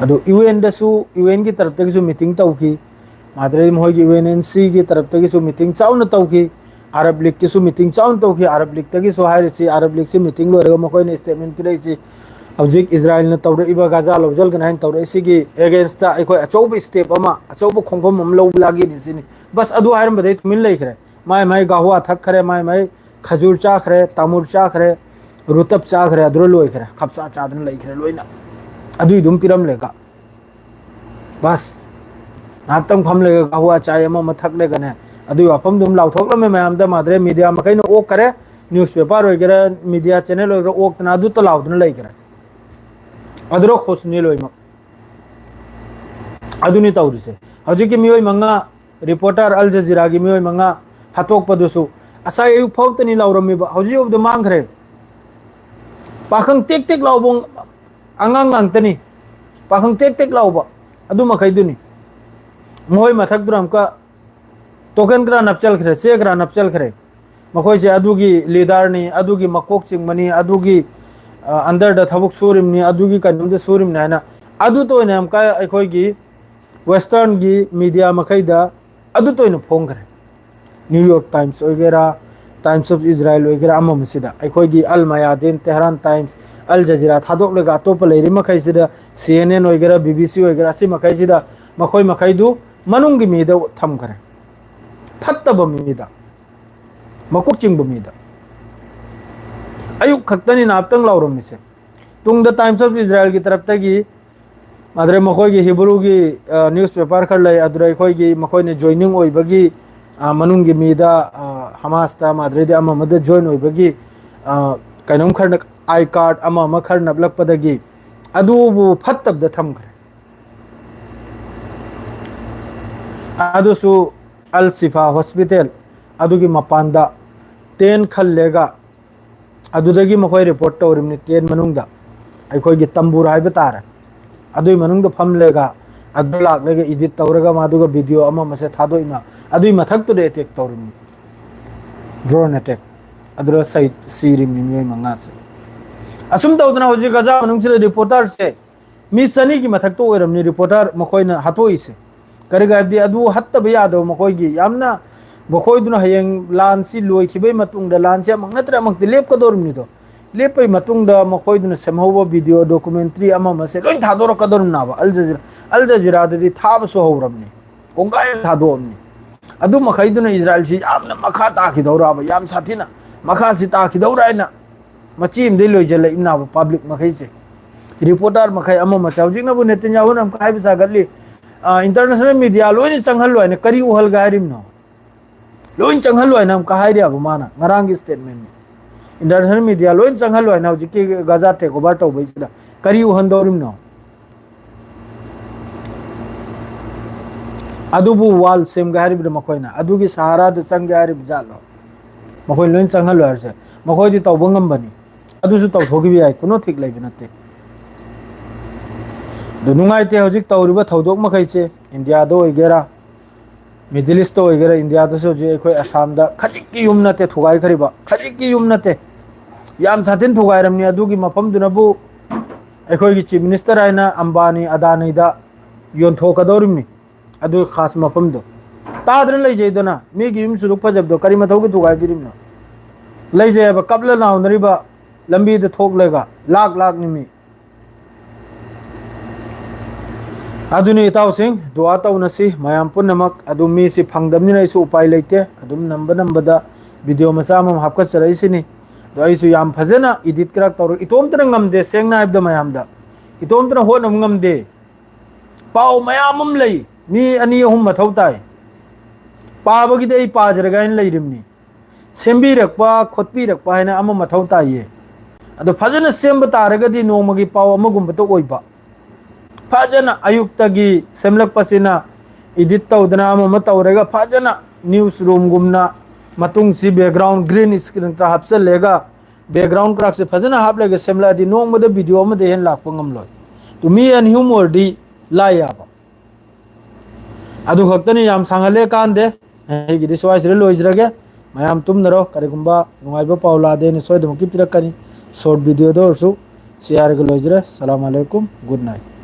ꯑꯗꯨ UN-ꯗꯁꯨ, UN-ꯒꯤ ꯇꯔꯞꯇꯒꯤꯁꯨ meeting ꯇꯧꯈꯤ, ꯃꯥꯗ꯭ꯔꯦ ꯃꯈꯣꯏꯒꯤ UNNC-ꯒꯤ ꯇꯔꯞꯇꯒꯤꯁꯨ meeting ꯆꯥꯎꯅ ꯇꯧꯈꯤ꯫ ꯑꯔꯕ ꯂꯤꯒꯀꯤꯁꯨ meeting ꯆꯥꯎꯅ ꯇꯧꯈꯤ꯫ ꯑꯔꯕ ꯂꯤꯒꯇꯒꯤꯁꯨ ꯍꯥꯏꯔꯤꯁꯤ, ꯑꯔꯕ ꯂꯤꯒꯁꯤ meeting ꯂꯣꯏꯔꯒ ꯃꯈꯣꯏꯅ statement ꯄꯤꯔꯛꯏꯁꯤ, ꯍꯧꯖꯤꯛ ꯏꯖꯔꯥꯏꯜꯅ ꯇꯧꯔꯛꯏꯕ, ꯒꯥꯖꯥ ꯂꯧꯖꯜꯒꯅ ꯍꯥꯏꯅ ꯇꯧꯔꯛꯏꯁꯤꯒꯤ against ꯑꯩꯈꯣꯏ ꯑꯆꯧꯕ step ꯑꯃ, ꯑꯆꯧꯕ ꯈꯣꯡꯐꯝ ꯑꯃ ꯂꯧꯕ ꯂꯥꯛꯏꯅꯤ ꯁꯤꯅꯤ꯫ ꯕꯁ, ꯑꯗꯨ ꯍꯥꯏꯔꯝꯕꯗꯩ ꯇꯨꯃꯤꯟ ꯂꯩꯈ꯭ꯔꯦ꯫ ꯃꯥꯏ ꯃꯥꯏ ꯒꯥꯍꯨꯋꯥ ꯊꯛꯈ꯭ꯔꯦ, ꯃꯥꯏ ꯃꯥꯏ ꯈꯖꯨꯔ ꯆꯥꯈ꯭ꯔꯦ, ꯇꯥꯃꯨꯔ ꯆꯥꯈ꯭ꯔꯦ, ꯔꯨꯇꯞ ꯆꯥꯈ꯭ꯔꯦ, ꯑꯗꯨꯗ ꯂꯣꯏꯈ꯭ꯔꯦ꯫ ꯈꯞꯆꯥ ꯆꯥꯗꯅ ꯂꯩꯈ꯭ꯔꯦ ꯂꯣꯏꯅ꯫ ꯑꯗꯨꯏꯗꯨꯝ ꯄꯤꯔꯝꯂꯦꯒ꯫ ꯕꯁ꯫ ꯉꯥꯏꯍꯥꯛꯇꯪ ꯐꯝꯂꯒ ꯒꯥꯍꯨꯋꯥ ꯆꯥꯏ, ꯑꯃ ꯑꯃ ꯊꯛꯂꯒꯅꯦ꯫ ꯑꯗꯨꯒꯤ ꯋꯥꯐꯝꯗꯨ ꯑꯗꯨꯝ ꯂꯥꯎꯊꯣꯛꯂꯝꯃꯦ ꯃꯌꯥꯝꯗ꯫ ꯃꯥꯗ꯭ꯔꯦ, media ꯃꯈꯩꯅ ꯑꯣꯛꯈꯔꯦ, newspaper ꯑꯣꯏꯒꯦꯔꯥ, media channel ꯑꯣꯏꯒꯦꯔꯥ, ꯑꯣꯛꯇꯅ ꯑꯗꯨꯇ ꯂꯥꯎꯗꯅ ꯂꯩꯈ꯭ꯔꯦ꯫ ꯑꯗꯨꯔ ꯈꯣꯁꯅꯤ ꯂꯣꯏꯅꯃꯛ꯫ ꯑꯗꯨꯅꯤ ꯇꯧꯔꯤꯁꯦ꯫ ꯍꯧꯖꯤꯛꯀꯤ ꯃꯤꯑꯣꯏ ꯃꯉꯥ, reporter, ꯑꯜ ꯖꯖꯤꯔꯥꯒꯤ ꯃꯤꯑꯣꯏ ꯃꯉꯥ ꯍꯥꯠꯇꯣꯛꯄꯗꯨꯁꯨ ꯉꯁꯥꯏ ꯑꯌꯨꯛ ꯐꯥꯎꯇꯅꯤ ꯂꯥꯎꯔꯝꯃꯤꯕ, ꯍꯧꯖꯤꯛ ꯐꯥꯎꯕꯗ ꯃꯥꯡꯈ꯭ꯔꯦ꯫ ꯄꯥꯈꯪ ꯇꯦꯛ ꯇꯦꯛ ꯂꯥꯎꯕ ꯑꯉꯥꯡ ꯉꯥꯛꯇꯅꯤ, ꯄꯥꯈꯪ ꯇꯦꯛ ꯇꯦꯛ ꯂꯥꯎꯕ ꯑꯗꯨ ꯃꯈꯩꯗꯨꯅꯤ꯫ ꯃꯈꯣꯏ ꯃꯊꯛꯇꯨꯅ ꯑꯃꯨꯛꯀ ꯇꯣꯀꯟ ꯈꯔ ꯅꯞꯆꯜꯈ꯭ꯔꯦ, ꯆꯦ ꯈꯔ ꯅꯞꯆꯜꯈ꯭ꯔꯦ꯫ ꯃꯈꯣꯏꯁꯦ ꯑꯗꯨꯒꯤ leaderꯅꯤ, ꯑꯗꯨꯒꯤ ꯃꯀꯣꯛ ꯆꯤꯡꯕꯅꯤ, ꯑꯗꯨꯒꯤ, ꯑ, underꯗ ꯊꯕꯛ ꯁꯨꯔꯤꯕꯅꯤ, ꯑꯗꯨꯒꯤ ꯀꯩꯅꯣꯝꯗ ꯁꯨꯔꯤꯕꯅꯤ ꯍꯥꯏꯅ ꯑꯗꯨꯇ ꯑꯣꯏꯅ ꯑꯃꯨꯛꯀ ꯑꯩꯈꯣꯏꯒꯤ westernꯒꯤ media ꯃꯈꯩꯗ ꯑꯗꯨꯇ ꯑꯣꯏꯅ ꯐꯣꯡꯈ꯭ꯔꯦ꯫ New York Times ꯑꯣꯏꯒꯦꯔꯥ, Times of Israel ꯑꯣꯏꯒꯦꯔꯥ, ꯑꯃ ꯑꯃꯁꯤꯗ ꯑꯩꯈꯣꯏꯒꯤ ꯑꯜ ꯃꯌꯥꯗꯤꯟ, ꯇꯦꯍꯔꯥꯟ ꯇꯥꯏꯝꯁ, ꯑꯜ ꯖꯖꯤꯔꯥ ꯊꯥꯗꯣꯛꯂꯒ ꯑꯇꯣꯞꯄ ꯂꯩꯔꯤ ꯃꯈꯩꯁꯤꯗ, ꯁꯤ ꯑꯦꯟ ꯑꯦꯟ ꯑꯣꯏꯒꯦꯔꯥ, ꯕꯤ ꯕꯤ ꯁꯤ ꯑꯣꯏꯒꯦꯔꯥ, ꯑꯁꯤ ꯃꯈꯩꯁꯤꯗ ꯃꯈꯣꯏ ꯃꯈꯩꯗꯨ ꯃꯅꯨꯡꯒꯤ ꯃꯤꯗ ꯊꯝꯈ꯭ꯔꯦ꯫ ꯐꯠꯇꯕ ꯃꯤꯗ, ꯃꯀꯣꯛ ꯆꯤꯡꯕ ꯃꯤꯗ꯫ ꯑꯌꯨꯛ ꯈꯛꯇꯅꯤ ꯉꯥꯏꯍꯥꯛꯇꯪ ꯂꯥꯎꯔꯝꯃꯤꯁꯦ꯫ ꯇꯨꯡꯗ Times of Israelꯒꯤ ꯇꯔꯞꯇꯒꯤ, ꯑꯗꯨꯗ ꯃꯈꯣꯏꯒꯤ ꯍꯤꯕ꯭ꯔꯨꯒꯤ, ꯑ, newspaper ꯈꯔ ꯂꯩ, ꯑꯗꯨꯗ ꯑꯩꯈꯣꯏꯒꯤ ꯃꯈꯣꯏꯅ joining ꯑꯣꯏꯕꯒꯤ, ꯑ, ꯃꯅꯨꯡꯒꯤ ꯃꯤꯗ, ꯑ, ꯍꯃꯥꯁꯇ, ꯃꯥꯗ꯭ꯔꯦꯗꯤ ꯑꯃ ꯑꯃꯗ join ꯑꯣꯏꯕꯒꯤ, ꯑ, ꯀꯩꯅꯣꯝ ꯈꯔ, I card ꯑꯃ ꯑꯃ ꯈꯔ ꯅꯞꯂꯛꯄꯗꯒꯤ ꯑꯗꯨꯕꯨ ꯐꯠꯇꯕꯗ ꯊꯝꯈ꯭ꯔꯦ꯫ ꯑꯗꯨꯁꯨ ꯑꯜ ꯁꯤꯐꯥ hospital ꯑꯗꯨꯒꯤ ꯃꯄꯥꯟꯗ tent ꯈꯜꯂꯦꯒ ꯑꯗꯨꯗꯒꯤ ꯃꯈꯣꯏ report ꯇꯧꯔꯤꯕꯅꯤ, tent ꯃꯅꯨꯡꯗ ꯑꯩꯈꯣꯏꯒꯤ ꯇꯝꯕꯨꯔ ꯍꯥꯏꯕ ꯇꯥꯔꯦ, ꯑꯗꯨꯒꯤ ꯃꯅꯨꯡꯗ ꯐꯝꯂꯒ ꯑꯗꯨ ꯂꯥꯛꯂꯒ edit ꯇꯧꯔꯒ ꯃꯥꯗꯨꯒ video ꯑꯃ ꯑꯃꯁꯦ ꯊꯥꯗꯣꯛꯏꯃ, ꯑꯗꯨꯒꯤ ꯃꯊꯛꯇꯨꯗ attack ꯇꯧꯔꯤꯕꯅꯤ, drone attack꯫ ꯑꯗꯨꯗ ꯁꯩ-, ꯁꯤꯔꯤꯕꯅꯤ ꯃꯤꯑꯣꯏ ꯃꯉꯥꯁꯦ꯫ ꯑꯁꯨꯝ ꯇꯧꯗꯅ ꯍꯧꯖꯤꯛ ꯒꯖꯥ ꯃꯅꯨꯡꯁꯤꯗ reporterꯁꯦ ꯃꯤ ꯆꯅꯤꯒꯤ ꯃꯊꯛꯇ ꯑꯣꯏꯔꯝꯅꯤ reporter ꯃꯈꯣꯏꯅ ꯍꯥꯠꯇꯣꯛꯏꯁꯦ꯫ ꯀꯔꯤꯒꯤ ꯍꯥꯏꯕꯗꯤ ꯑꯗꯨ ꯍꯠꯇꯕ ꯌꯥꯗꯕ ꯃꯈꯣꯏꯒꯤ ꯌꯥꯝꯅ, ꯃꯈꯣꯏꯗꯨꯅ ꯍꯌꯦꯡ ꯂꯥꯟꯁꯤ ꯂꯣꯏꯈꯤꯕꯒꯤ ꯃꯇꯨꯡꯗ ꯂꯥꯟꯁꯤ ꯑꯃꯨꯛ ꯅꯠꯇ꯭ꯔ ꯑꯃꯨꯛꯇꯤ ꯂꯦꯞꯀꯗꯧꯔꯤꯕꯅꯤꯗꯣ꯫ ꯂꯦꯞꯄꯩ ꯃꯇꯨꯡꯗ ꯃꯈꯣꯏꯗꯨꯅ ꯁꯦꯝꯍꯧꯕ video documentary ꯑꯃ ꯑꯃꯁꯦ ꯂꯣꯏ ꯊꯥꯗꯣꯔꯛꯀꯗꯧꯔꯤꯕꯅꯦꯕ꯫ ꯑꯜ ꯖꯖꯤꯔꯥ, ꯑꯜ ꯖꯖꯤꯔꯥꯗꯗꯤ ꯊꯥꯕꯁꯨ ꯍꯧꯔꯕꯅꯤ, ꯀꯣꯡꯒꯥꯏ ꯑꯃ ꯊꯥꯗꯣꯛꯑꯕꯅꯤ꯫ ꯑꯗꯨ ꯃꯈꯩꯗꯨꯅ ꯏꯖꯔꯥꯏꯜꯁꯤ ꯌꯥꯝꯅ ꯃꯈꯥ ꯇꯥꯈꯤꯗꯧꯔꯕ, ꯌꯥꯝ ꯁꯥꯊꯤꯅ ꯃꯈꯥꯁꯤ ꯇꯥꯈꯤꯗꯧꯔꯥ ꯍꯥꯏꯅ ꯃꯆꯤ ꯑꯃꯗꯩ ꯂꯣꯏꯁꯤꯜꯂꯛꯏꯕꯅꯕ꯫ Public ꯃꯈꯩꯁꯦ, reporter ꯃꯈꯩ ꯑꯃ ꯑꯃꯁꯦ, ꯍꯧꯖꯤꯛꯅꯕꯨ ꯅꯦꯇꯟꯌꯥꯍꯨꯅ ꯑꯃꯨꯛꯀ ꯍꯥꯏꯕ ꯁꯥꯒꯠꯂꯤ, "ꯑ, international media ꯂꯣꯏꯅ ꯆꯪꯍꯜꯂꯣ" ꯍꯥꯏꯅ꯫ ꯀꯔꯤ ꯎꯍꯜꯒꯦ ꯍꯥꯏꯔꯤꯕꯅꯣ? "ꯂꯣꯏ ꯆꯪꯍꯜꯂꯣ" ꯍꯥꯏꯅ ꯑꯃꯨꯛꯀ ꯍꯥꯏꯔꯤꯕ ꯃꯥꯅ ꯉꯔꯥꯡꯒꯤ statement꯫ International media ꯂꯣꯏ ꯆꯪꯍꯜꯂꯣ ꯍꯥꯏꯅ ꯍꯧꯖꯤꯛꯀꯤ ꯒꯥꯖꯥ take over ꯇꯧꯕꯩꯁꯤꯗ ꯀꯔꯤ ꯎꯍꯟꯗꯧꯔꯤꯕꯅꯣ? ꯑꯗꯨꯕꯨ wall ꯁꯦꯝꯒꯦ ꯍꯥꯏꯔꯤꯕꯗꯣ ꯃꯈꯣꯏꯅ, ꯑꯗꯨꯒꯤ ꯁꯍꯥꯔꯥꯗ ꯆꯪꯒꯦ ꯍꯥꯏꯔꯤꯕ ꯖꯥꯠꯂꯣ? ꯃꯈꯣꯏ ꯂꯣꯏ ꯆꯪꯍꯜꯂꯣ ꯍꯥꯏꯔꯁꯦ, ꯃꯈꯣꯏꯗꯤ ꯇꯧꯕ ꯉꯝꯕꯅꯤ, ꯑꯗꯨꯁꯨ ꯇꯧꯊꯣꯛꯈꯤꯕ ꯌꯥꯏ, ꯀꯩꯅꯣ ꯊꯤꯛ ꯂꯩꯕ ꯅꯠꯇꯦ꯫ ꯑꯗꯨ ꯅꯨꯡꯉꯥꯏꯇꯦ ꯍꯧꯖꯤꯛ ꯇꯧꯔꯤꯕ ꯊꯧꯗꯣꯛ ꯃꯈꯩꯁꯦ, ꯏꯟꯗꯤꯌꯥꯗ ꯑꯣꯏꯒꯦꯔꯥ, Middle East ꯇ ꯑꯣꯏꯒꯦꯔꯥ, ꯏꯟꯗꯤꯌꯥꯗꯁꯨ ꯍꯧꯖꯤꯛ ꯑꯩꯈꯣꯏ ꯑꯁꯥꯝꯗ ꯈꯖꯤꯛꯀꯤ ꯌꯨꯝ ꯅꯠꯇꯦ ꯊꯨꯒꯥꯏꯈ꯭ꯔꯤꯕ, ꯈꯖꯤꯛꯀꯤ ꯌꯨꯝ ꯅꯠꯇꯦ, ꯌꯥꯝ ꯁꯥꯊꯤꯅ ꯊꯨꯒꯥꯏꯔꯝꯅꯤ꯫ ꯑꯗꯨꯒꯤ ꯃꯐꯝꯗꯨꯅꯕꯨ ꯑꯩꯈꯣꯏꯒꯤ Chief Minister ꯍꯥꯏꯅ ꯑꯝꯕꯥꯅꯤ ꯑꯗꯥꯅꯤꯗ ꯌꯣꯟꯊꯣꯛꯀꯗꯧꯔꯤꯕꯅꯤ꯫ ꯑꯗꯨ ꯈꯥꯁ ꯃꯐꯝꯗꯣ ꯇꯥꯗꯅ ꯂꯩꯖꯩꯗꯅ, ꯃꯤꯒꯤ ꯌꯨꯝ ꯁꯨꯔꯨꯛ ꯐꯖꯕꯗꯣ ꯀꯔꯤ ꯃꯊꯧꯒꯤ ꯊꯨꯒꯥꯏꯕꯤꯔꯤꯕꯅꯣ? ꯂꯩꯖꯩ ꯍꯥꯏꯕ ꯀꯞꯂ ꯂꯥꯎꯅꯔꯤꯕ ꯂꯝꯕꯤꯗ ꯊꯣꯛꯂꯒ ꯂꯥꯛ ꯂꯥꯛꯅꯤ ꯃꯤ꯫ ꯑꯗꯨꯅꯤ ꯏꯇꯥꯎꯁꯤꯡ, ꯗꯨꯋꯥ ꯇꯧꯅꯁꯤ ꯃꯌꯥꯝ ꯄꯨꯝꯅꯃꯛ꯫ ꯑꯗꯨ ꯃꯤꯁꯤ ꯐꯪꯗꯕꯅꯤꯅ ꯑꯩꯁꯨ ꯎꯄꯥꯏ ꯂꯩꯇꯦ, ꯑꯗꯨꯝ ꯅꯝꯕ ꯅꯝꯕꯗ video ꯃꯆꯥ ꯑꯃ ꯍꯥꯞꯀꯠꯆꯔꯛꯏꯁꯤꯅꯤ꯫ ꯑꯗꯣ ꯑꯩꯁꯨ ꯌꯥꯝ ꯐꯖꯅ edit ꯈꯔ ꯇꯧꯔ, ꯏꯇꯣꯝꯇꯅ ꯉꯝꯗꯦ, ꯁꯦꯡꯅ ꯍꯥꯏꯕꯗ ꯃꯌꯥꯝꯗ ꯏꯇꯣꯝꯇꯅ ꯍꯣꯠꯅꯕ ꯉꯝꯗꯦ꯫ ꯄꯥꯎ ꯃꯌꯥꯝ ꯑꯃ ꯂꯩ, ꯃꯤ ꯑꯅꯤ ꯑꯍꯨꯝ ꯃꯊꯧ ꯇꯥꯏ꯫ ꯄꯥꯕꯒꯤꯗꯤ ꯑꯩ ꯄꯥꯖꯔꯒ ꯍꯥꯏꯅ ꯂꯩꯔꯤꯕꯅꯤ꯫ ꯁꯦꯝꯕꯤꯔꯛꯄ ꯈꯣꯠꯄꯤꯔꯛꯄ ꯍꯥꯏꯅ ꯑꯃ ꯃꯊꯧ ꯇꯥꯏꯌꯦ꯫ ꯑꯗꯣ ꯐꯖꯅ ꯁꯦꯝꯕ ꯇꯥꯔꯒꯗꯤ ꯅꯣꯡꯃꯒꯤ ꯄꯥꯎ ꯑꯃꯒꯨꯝꯕꯇ ꯑꯣꯏꯕ꯫ ꯐꯖꯅ ꯑꯌꯨꯛꯇꯒꯤ ꯁꯦꯝꯂꯛꯄꯁꯤꯅ edit ꯇꯧꯗꯅ ꯑꯃ ꯑꯃ ꯇꯧꯔꯒ ꯐꯖꯅ news room ꯒꯨꯝꯅ ꯃꯇꯨꯡꯁꯤ background green screen ꯈꯔ ꯍꯥꯞꯆꯜꯂꯦꯒ background ꯈꯔꯁꯦ ꯐꯖꯅ ꯍꯥꯞꯂꯒ ꯁꯦꯝꯂꯛꯑꯗꯤ ꯅꯣꯡꯃꯗ video ꯑꯃꯗ ꯍꯦꯟꯅ ꯂꯥꯛꯄ ꯉꯝꯂꯣꯏ꯫ ꯇꯨ ꯃꯤ ꯑꯅꯤ ꯑꯍꯨꯝ ꯑꯣꯏꯔꯗꯤ ꯂꯥꯏ ꯌꯥꯕ꯫ ꯑꯗꯨ ꯈꯛꯇꯅꯤ, ꯌꯥꯝ ꯁꯥꯡꯍꯜꯂꯦ ꯀꯥꯟꯗꯦ꯫ ꯑꯩꯒꯤꯗꯤ ꯁ꯭ꯋꯥꯏꯁꯤꯗ ꯂꯣꯏꯖꯔꯒꯦ꯫ ꯃꯌꯥꯝ ꯇꯨꯝꯅꯔꯣ꯫ ꯀꯔꯤꯒꯨꯝꯕ ꯅꯨꯡꯉꯥꯏꯕ ꯄꯥꯎ ꯂꯥꯛꯑꯗꯤ ꯑꯩꯅ ꯁꯣꯏꯗꯅꯃꯛꯀꯤ ꯄꯤꯔꯛꯀꯅꯤ꯫ Short video ꯗ ꯑꯣꯏꯔꯁꯨ꯫ ꯁꯤ ꯍꯥꯏꯔꯒ ꯂꯣꯏꯖꯔꯦ꯫ ꯁꯂꯥꯝ ꯑꯂꯩꯀꯨꯝ꯫ Good night꯫